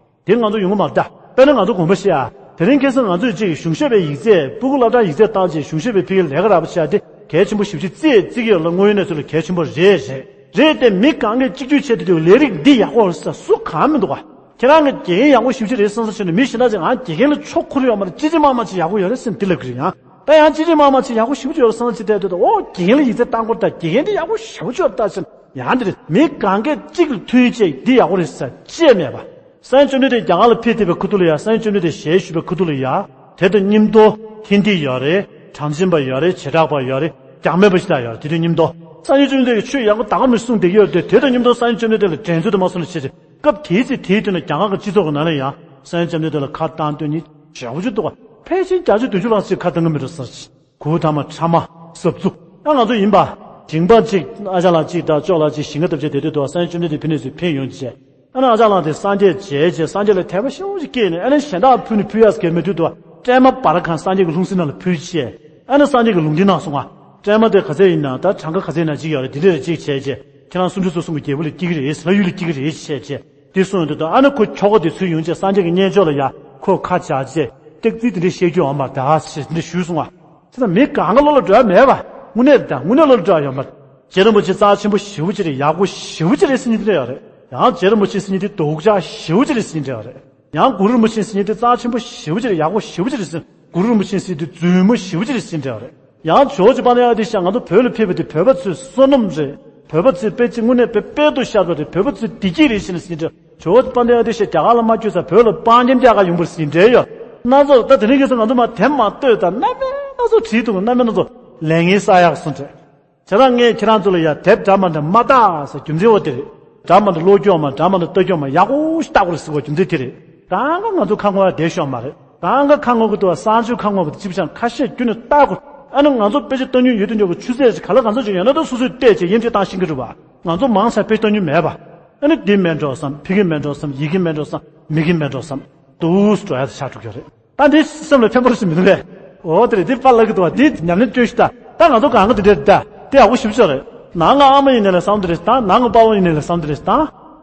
དེ་ང་ཚོ་ཡོང་གི་མ་རེད་ད། དཔེར་ན་ང་ཚོ་དགོངས་པ་བཞེས་ཨ། དེ་རིང་ཁ་སང་ང་ཚོས་གཅིག་གཞུང་ཞབས་པའི་ཡིག་ཚད་སྤུ་གུ་སློབ་གྲྭ་ཡིག་ཚད་བཏང་རྗེས་གཞུང་ཞབས་པའི་ཕ་གིའི་ལས་ཀ་རག་པ་བྱས་ཏེ་གལ་ཆེན་པོ་ཞེ་པོ་ཅིག་བརྩིས་བརྩི་གི་ཡོད་ལ་དངོས་ཡོད་གནས་ཚུལ་ལ་གལ་ཆེན་པོ་རེད་རེད། རེད་དེ་མི་གང་གས་གཅིག་གྱུར་བྱས་ཏེ་དུས་ལས་རིགས་འདི་ཡག་པོ་རེད་ཟེར་སུ་གང་མི་འདུག་ག་ཁྱེད་རང་གི་དགེ་རྒན་ཡག་པོ་ཞེ་པོ་ཅིག་རེད་བསམ་ས་བྱས་ནས་མི་གཞན་དག་ཅིག་ང་དགེ་རྒན་ལ་ཆོ་འཁོར་ཡོད་མ་རེད། ཅི་ཅི་མ་མ་ཅིག་ཡག་པོ་ཡོད་རེད་ཟེར་ནས་འདི་ལབ་ཀྱི་རེད་ཡང་། ད་ཡང་ཅི་ཅི་མ་མ་ཅིག་ཡག་པོ་ཞེ་པོ་ཅིག་ཡོད་རེད་བསམ་ས་ཅིག་བལྟས་དུས་ད་ཨོ་དགེ་རྒན་ལ་ཡིག་ཚད་བཏང་དགོས་རེད། ད་དགེ་རྒན་འདི་ཡག་པོ་ཞེ་པོ་ཅིག་ཡོད་རེད་ད་ཟེར་ཡང་འདི་རེད། མི་གང་གས་གཅིག་ལ་མཐུན་བྱས་འདི་ཡག་པོ་རེད་ཟེར་བཅད་མེད་པ། སངས་རྒྱས་བཅོམ་ལྡན་འདས་རྒྱ་གར་ལ་ཕེབས་བསྡད་པའི་ཁ་ཐུག་ལ་ཡ། སངས་རྒྱས་བཅོམ་ལྡན་འདས་ཞལ་བཞུགས་པའི་ཁ་ཐུག་ལ་ཡ། དེ་དང་མཉམ་དུ་ཧིན་དི་ཡོད་རེད། གྲངས་ཅན་པ་ཡོད་རེད། བྱེ་བྲག་པ་ཡོད་རེད། རྒྱ་མེད་པ་ཞིག་ད་ཡོད་རེད། དེ་དང་མཉམ་དུ་སངས་རྒྱས་བཅོམ་ལྡན་འདས་ཀྱིས་ཆོས་ཡག་པོ་ད་ག་མི་གསུངས་བསྡད་ཀྱི་ཡོད་རེད་དེ། དེ་དང་མཉམ་དུ་སངས་རྒྱས་བཅོམ་ལྡན་འདས་ལ་འགྲན་རྩོད་དུ་མ་སོང་ལ་བྱས་ཏེ་སྐབས་དེའི་ཚེ་དེའི་དུས་ན་རྒྱ་གར་གྱི་སྤྱི་ཚོགས་ཀྱི་ནང་ལ་ཡང་སངས་རྒྱས་བཅོམ་ལྡན་འདས་ལ་ཁ་བཏང་འདོད་མཁན་ཞེ་པོ་ཅིག་འདུག་ག་ཕལ་ཆེར་བརྒྱ་ཆ་བདུན་ཅུ་ལྷག་ཅིག་ཁ་གཏོང་གི་མི་འགྲོ་ཟེར། གུར་དང་མ་ཁྲ་མ་ཟབ་ཚུགས་ཨ་ང་ཚོ་ཡིན་པ། ཞིང་པ་གཅིག་ཨ་ཅག་ལགས་གཅིག་དང་ཅོག་ལགས་གཅིག་ཞིང་ཁ་བཏབ་བྱས་བསྡད་དུས་དུ་སངས་རྒྱས་བཅོམ་ལྡན་འདས་ཕན་ནུས་ཚུལ་ཕན་ཡོང་བྱས། ཨ་ནི་ཨ་ཅག་ལགས་དེ་སངས་རྒྱས་མཇལ་བྱས་སངས་རྒྱས་ལ་དད་པ་ཤུགས་ཆེ་སྐྱེས་ནས་ཨ་ནི་གཞན་དག་ཕུལ་ནས་ཕུལ་ཡག་གལ་མེད་དུས་དུ་སྲན་མ་འབར་གང་སངས་རྒྱས་ཀྱི་ལྷུང་བཟེད་ནང་ལ་ཕུལ་བྱས། ཨ་ནི་སངས་རྒྱས་ཀྱིས་ལུང་བསྟན་གནང་སོང་ང་། སྲན་མ་དེ་ག་ཚད་ཡིན་ན་ད་གྲངས་ཀ་ག་ཚད་ཡིན་ན་གཅིག་ཡོད་རེད། དེ་འདྲས་ལ་གཅིག་བྱས་བྱས་ཁྱེད་རང་སུམ་ཅུ་སོ་གསུམ་གྱི་རྒྱལ་པོ་ལ་སྐྱེ་གི་རེད། ལྷ་ཡུལ་ལ་སྐྱེ་གི་རེད་བྱས་བྱས་དེ་གསུངས་ཡོང་དུས་དུ་ཨ་ནི་ཁོ་ཁྱོ་ག་དེ་ཚུར་ཡོང་བྱས་སངས་རྒྱས་ཀྱི་བསྙེན་ཆོག་ལ་ཡ་ཁོ་ཁ་བྱས་བྱས་སྟེགས་རྩིས་དེ་འདྲས་བཤད་རྒྱུ་ཡོད་མ་རེད་ད་ཟེར་དེ་འདྲས་ཞུས་སོང་ང་། དེ་ད་མི་གང་ག་བློ་ལ་འགྲོ་ཡ་མེད་པ། དངོས་གནས་དང་དངོས་གནས་བློ་ལ་འགྲོ་ཡ་ཡོད་མ་རེད། རྗེ་རིན་པོ་ཆེ་རྩ་ཆེན་པོ་ཞེ་པོ་ཅིག་རེད། ཡག་པོ་ཞེ་པོ་ཅིག་རེད་ཟེར་མཁན་དེ་འདྲ་ཡོད་རེད། ཡང་རྗེ་རིན་པོ་ཆེ་ཟེར་མཁན་དེ་རྡོག་རྒྱག་ཞེ་པོ་ཅིག་རེད་ཟེར་མཁན་དེ་འདྲ་ཡོད་རེད། ཡང་གུ་རུ་རིན་པོ་ཆེ་ཟེར་མཁན་དེ་རྩ་ཆེན་པོ་ཞེ་པོ་ཅིག་རེད། ཡག་པོ་ཞེ་པོ་ཅིག་རེད་ཟེར། གུ་རུ་རིན་པོ་ཆེ་ཟེར་མཁན་དེ་རྫུན་མ་ཞེ་པོ་ཅིག་རེད་ཟེར་མཁན་དེ་འདྲ་ཡོད་རེད། ཡང་ཇོ་བོ་རྗེ་དཔལ་ལྡན་ཨ་ཏི་ཤ་ང་ཚོ་བོད་ལ་ཕེབས་པ་དེ་བོད་པ་ཚོའི་བསོད་ནམས་རེད། བོད་པ་ཚོའི་དཔེ་ཆ་དངོས་གནས་དཔེ་དཔལ་དུ་ཤར་བ་རེད། བོད་པ་ཚོའི་བདེ་སྐྱིད་རེད་ཟེར་ནས་ཟེར་མཁན་དེ་འདྲ་ཡོད་རེད། ཇོ་བོ་རྗེ་དཔལ་ལྡན་ཨ་ཏི་ཤ་རྒྱ་གར་ལ་མ་བསྐྱོད་ཙང་བོད་ལ་སྤང་རྒྱན་རྒྱག་ག་ཡོང་བ་རེད་ཟེར་མཁན་དེ་འདྲ་ཡོད། སྣ་ཚོགས་ད་དེ་རིང་ཁ་སང་ང་ཚོ་མར་དེབ་མར་ལྟོས་དང་རྣམ་པ་སྣ་ཚོགས་བྲིས་འདུག་རྣམ་པ་སྣ་ཚོགས་ལས་ངན་བསགས་ཡག་སོང་དྲན། བྱས་ཙང་ངས་ཁྱེད་རང་ཚོ་ལ་ཡ་དེབ་འདྲ་མ་འདྲ་མ་ལྟ་ཟེར་རྒྱུ་མཚན་འོ་དེ་རེད། འདྲ་མ་འདྲ་ཀློག་རྒྱུ་ཡོད་མ། འདྲ་མ་འདྲ་ལྟ་རྒྱུ་ཡོད་མ། ཡག་པོ་ཞིག་ལྟ་དགོས་རེད་ཟེར་བ་རྒྱུ་མཚན་དེ་རེད། གང་ག་ང་ཚོ་ཁ་ངོ་ཡ་བསྡད་ཤོག་མ་རེད། གང་ག་ཁ་ངོ་གི་འདུག་བ། གསང་སྤྱོད་ཁ་ངོ་གི་ཅིབ་ཤང་ཁ་ཤས་རྒྱུ་ནས་ལྟ་དགོས། ཨ་ནི་ང་ཚོ་དཔེ་ཆ་ལྟ་མྱོང་ཡོད་དུ་འཇོག་གི་ཆུ་ཚད་ཅིག་ག་ལ་གང་ཚོད་ཅིག་ཡོད་ན་ད་སོ་སོས་བལྟས་བྱས་ཡིན་གཅིག་བཏང་ཤེས་ཀྱི་རེད་བ། ང་ཚོ་མང་ཆེ་དཔེ་ལྟ་མྱོང་མེད་པ། ཨ་ནི་འདི་མེད་འགྲོ་བསམ། ཕ་གི་མེད་འགྲོ་བསམ། ཡི་གེ་མེད་འགྲོ་བསམ། མི་གི་མེད་འགྲོ་བསམ། འདུག་སེ་འགྲོ་ཡ་དེ་ཆགས་འགྲོ་གི་རེད། ད་འདི་སེམས་ལ་ཕན་པ་རེ་ཞིག་མི་འདུག་གས། འོ་དེ་རེད། འདི་པཱ་ལགས་ཀྱི་འདུག་བ། འདི་ཉམས་ལེན་སྐྱོན་ཞིག་ད། ད་ང་ཚོ་གང་ག་འདི་འདྲས་ད། དེ་ཡག་པོ་ཞེ་པོ་ཅིག་རེད། ནང་ང་ཨ་མ་ཡིན་ནའི་ལས་བསམ་འདི་རེད་ད། ནང་ང་དཔའ་བོ་ཡིན་ནའི་ལས་བསམ་འདི་རེད་ད།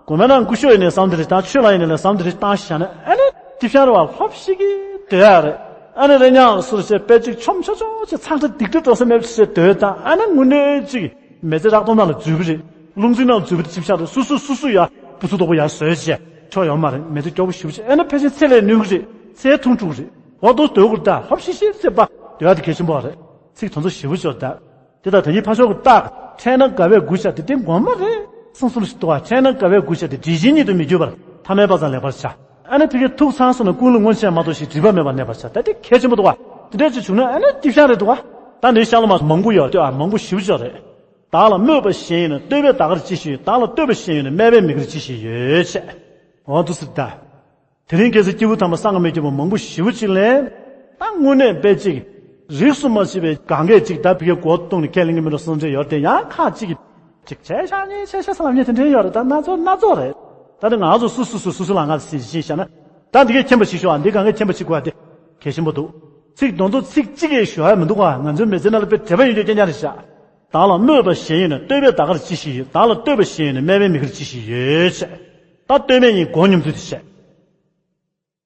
གོ་མེ་ནང་སྐུ་ཞབས་ཡིན་ནའི་ལས་བསམ་འདི་རེད་ད། ཆོས་ལ་ཡིན་ནའི་ལས་བསམ་འདི་རེད་ད་བཞག་ན། ཨ་ནི་ཏི་ཤང་རེད་བ། ལྷོབ་ཤིག་གི་སྡོད་ཡ་རེད། ཨ་ནི་རེ་ཉག་སུར་བྱས་དཔེ་གཅིག་ཆོམ་ཆོ་ཆོ་བྱས་ཚང་ཁྲ་སྡིག་སྒྲིབ་འགྲོ་ས་མེད་པ་བྱས་སྡོད་ད། ཨ་ནི་དངོས་གནས་གཅིག་མེ་ལྕེ་རག་སྟོང་ནང་ལ་འཛུལ་བ་རེད། རླུང་འཛིན་ནང་འཛུལ་བ་དེ་ཅིབ་ཤང་རེད། སུ་སུ་སུ་སུ་ཡ་བུ་ཚུགས་དོག་པོ་ཡ་བཟོས་བྱས་ཆོ་ཡོད་མ་རེད། མེ་ལྕེ་སྐྱོ་པོ་ཞེ་པོ་ཅིག་ཨ་ནི་ཕལ་ཆེར་ཚེ་ལས་ནུས་ཀྱི་རེད། ཚེ་ཐུང་འགྲོ་གི་རེད། འོ་འདུག་སྡོད་དགོས་རེད་ད། ལྷོབ་ཤིག་ཤིག་ཚེ་པ་སྡོད་ཡ་དེ་གལ་ཆེན་པོ་རེད། ཚིག་དོན་ཚོ་ཞེ་པོ་ཅིག་ད། དེ་དང་དེ་གཉིས་ཕར་ཕྱོགས་ཀྱི་རྟགས། ཕྲད་ན་དགའ་བས་མགུ་བྱ་དེ་དེ་ངོ་མ་རེད་བསམ་བསམ་ཞིག་འདུག་བ། ཕྲད་ན་དགའ་བས་མགུ་བྱ་དེ་འགྲེལ་ཆེན་ཉིད་དུ་མི་འགྱུར་བར་ཐ་མལ་པ་ཙམ་ལེགས་པར་བྱ། ཨ་ནི་ཕ་གིར་ཐུག་ཚང་སོང་ན་ཀུན་ལ་མངོན་ཤེས་མ་གཏོགས་ཤིག་སྒྲིབ་པ་མེད་པར་གནས་པར་བྱ། ད་དེ་གལ་ཆེན་པོ་འདུག་བ། དེ་འདྲས་ཅིག་བྱུང་ན་ཨ་ནི་ཏི་ཤང་རེད་འདུག་བ། ད་འདིའི་ཤག་ལ་མ་མང་པོ་ཡོད་ལྟོས་ཨ། མང་པོ་ཞེ་པོ་ཅིག་རེད། བདག་ལ་སྨོད་པ་གཞན་ཡོད་ན་བསྟོད་པས་འདའ་གར་ཅི་ཞིག་ཡོད། བདག་ལ་བསྟོད་པ་གཞན་ཡོད་ན་སྨད་པས་མི་དགར་ཅི་ཞིག་ཡོད་ཅེས། འོ་འདུག་སེ་ད། དེ་རིང་ཁ་སང་སྐྱེས་བུ་དམ་པ་སངས་རྒྱས་མི་སྐྱོབ་པ་མང་པོ་ཞེ་པོ་ཅིག་ལ། ད་དངོས་གནས་དཔེ་གཅིག་རིས་སུ་མ་ཆད་པའི་གང་གས་གཅིག་ད་ཕ་གིའི་མགོ་བཏུང་ནས་ཁས་ལེན་གྱི་མི་འགྲོ་བསམ་འདྲ་ཡོད་རེད་དེ། ཡང་ཁག་གཅིག་གིས་གཅིག་བྱས་ཤག་གཉིས་བྱས་ཤག་བསམ་ལབ་མཁན་དེ་འདྲ་ཡོད་རེད། ད་སྣ་ཚོགས་སྣ་ཚོགས་རེད། ད་ནི་ང་ཚོ་སུ་སུ་སུ་སུ་སུ་ལ་ང་ཟིན་ཤེས་བྱ་ན། ད་འདི་གས་མཁྱེན་པ་ཞིག་ཤོག་ཨ། འདི་གང་གས་མཁྱེན་པ་ཞིག་དགོས་ཨ། དེ་གལ་ཆེན་པོ་འདུག་ཚིག་དོན་ཚོ་ཚིག་གཅིག་གིས་ཞུ་ཡ་མི་འདུག་ག་ང་ཚོའི་མི་ཚེ་ནང་ལ་དཔེ་འབྲེལ་བ་ཡོད་རྒྱུ་རྐྱང་རྐྱང་རེད་ཤག་བདག་ལ་སྨོད་པ་གཞན་ཡོད་ན་བསྟོད་པས་འདའ་གར་ཅི་ཞིག་ཡོད། བདག་ལ་བསྟོད་པ་གཞན་ཡོད་ན་སྨད་པས་མི་དགར་ཅི་ཞིག་ཡོད་ཅེས། ད་བསྟོད་སྨད་གཉིས་མགོ་སྙོམས་ཚུལ་དེ་བཤད།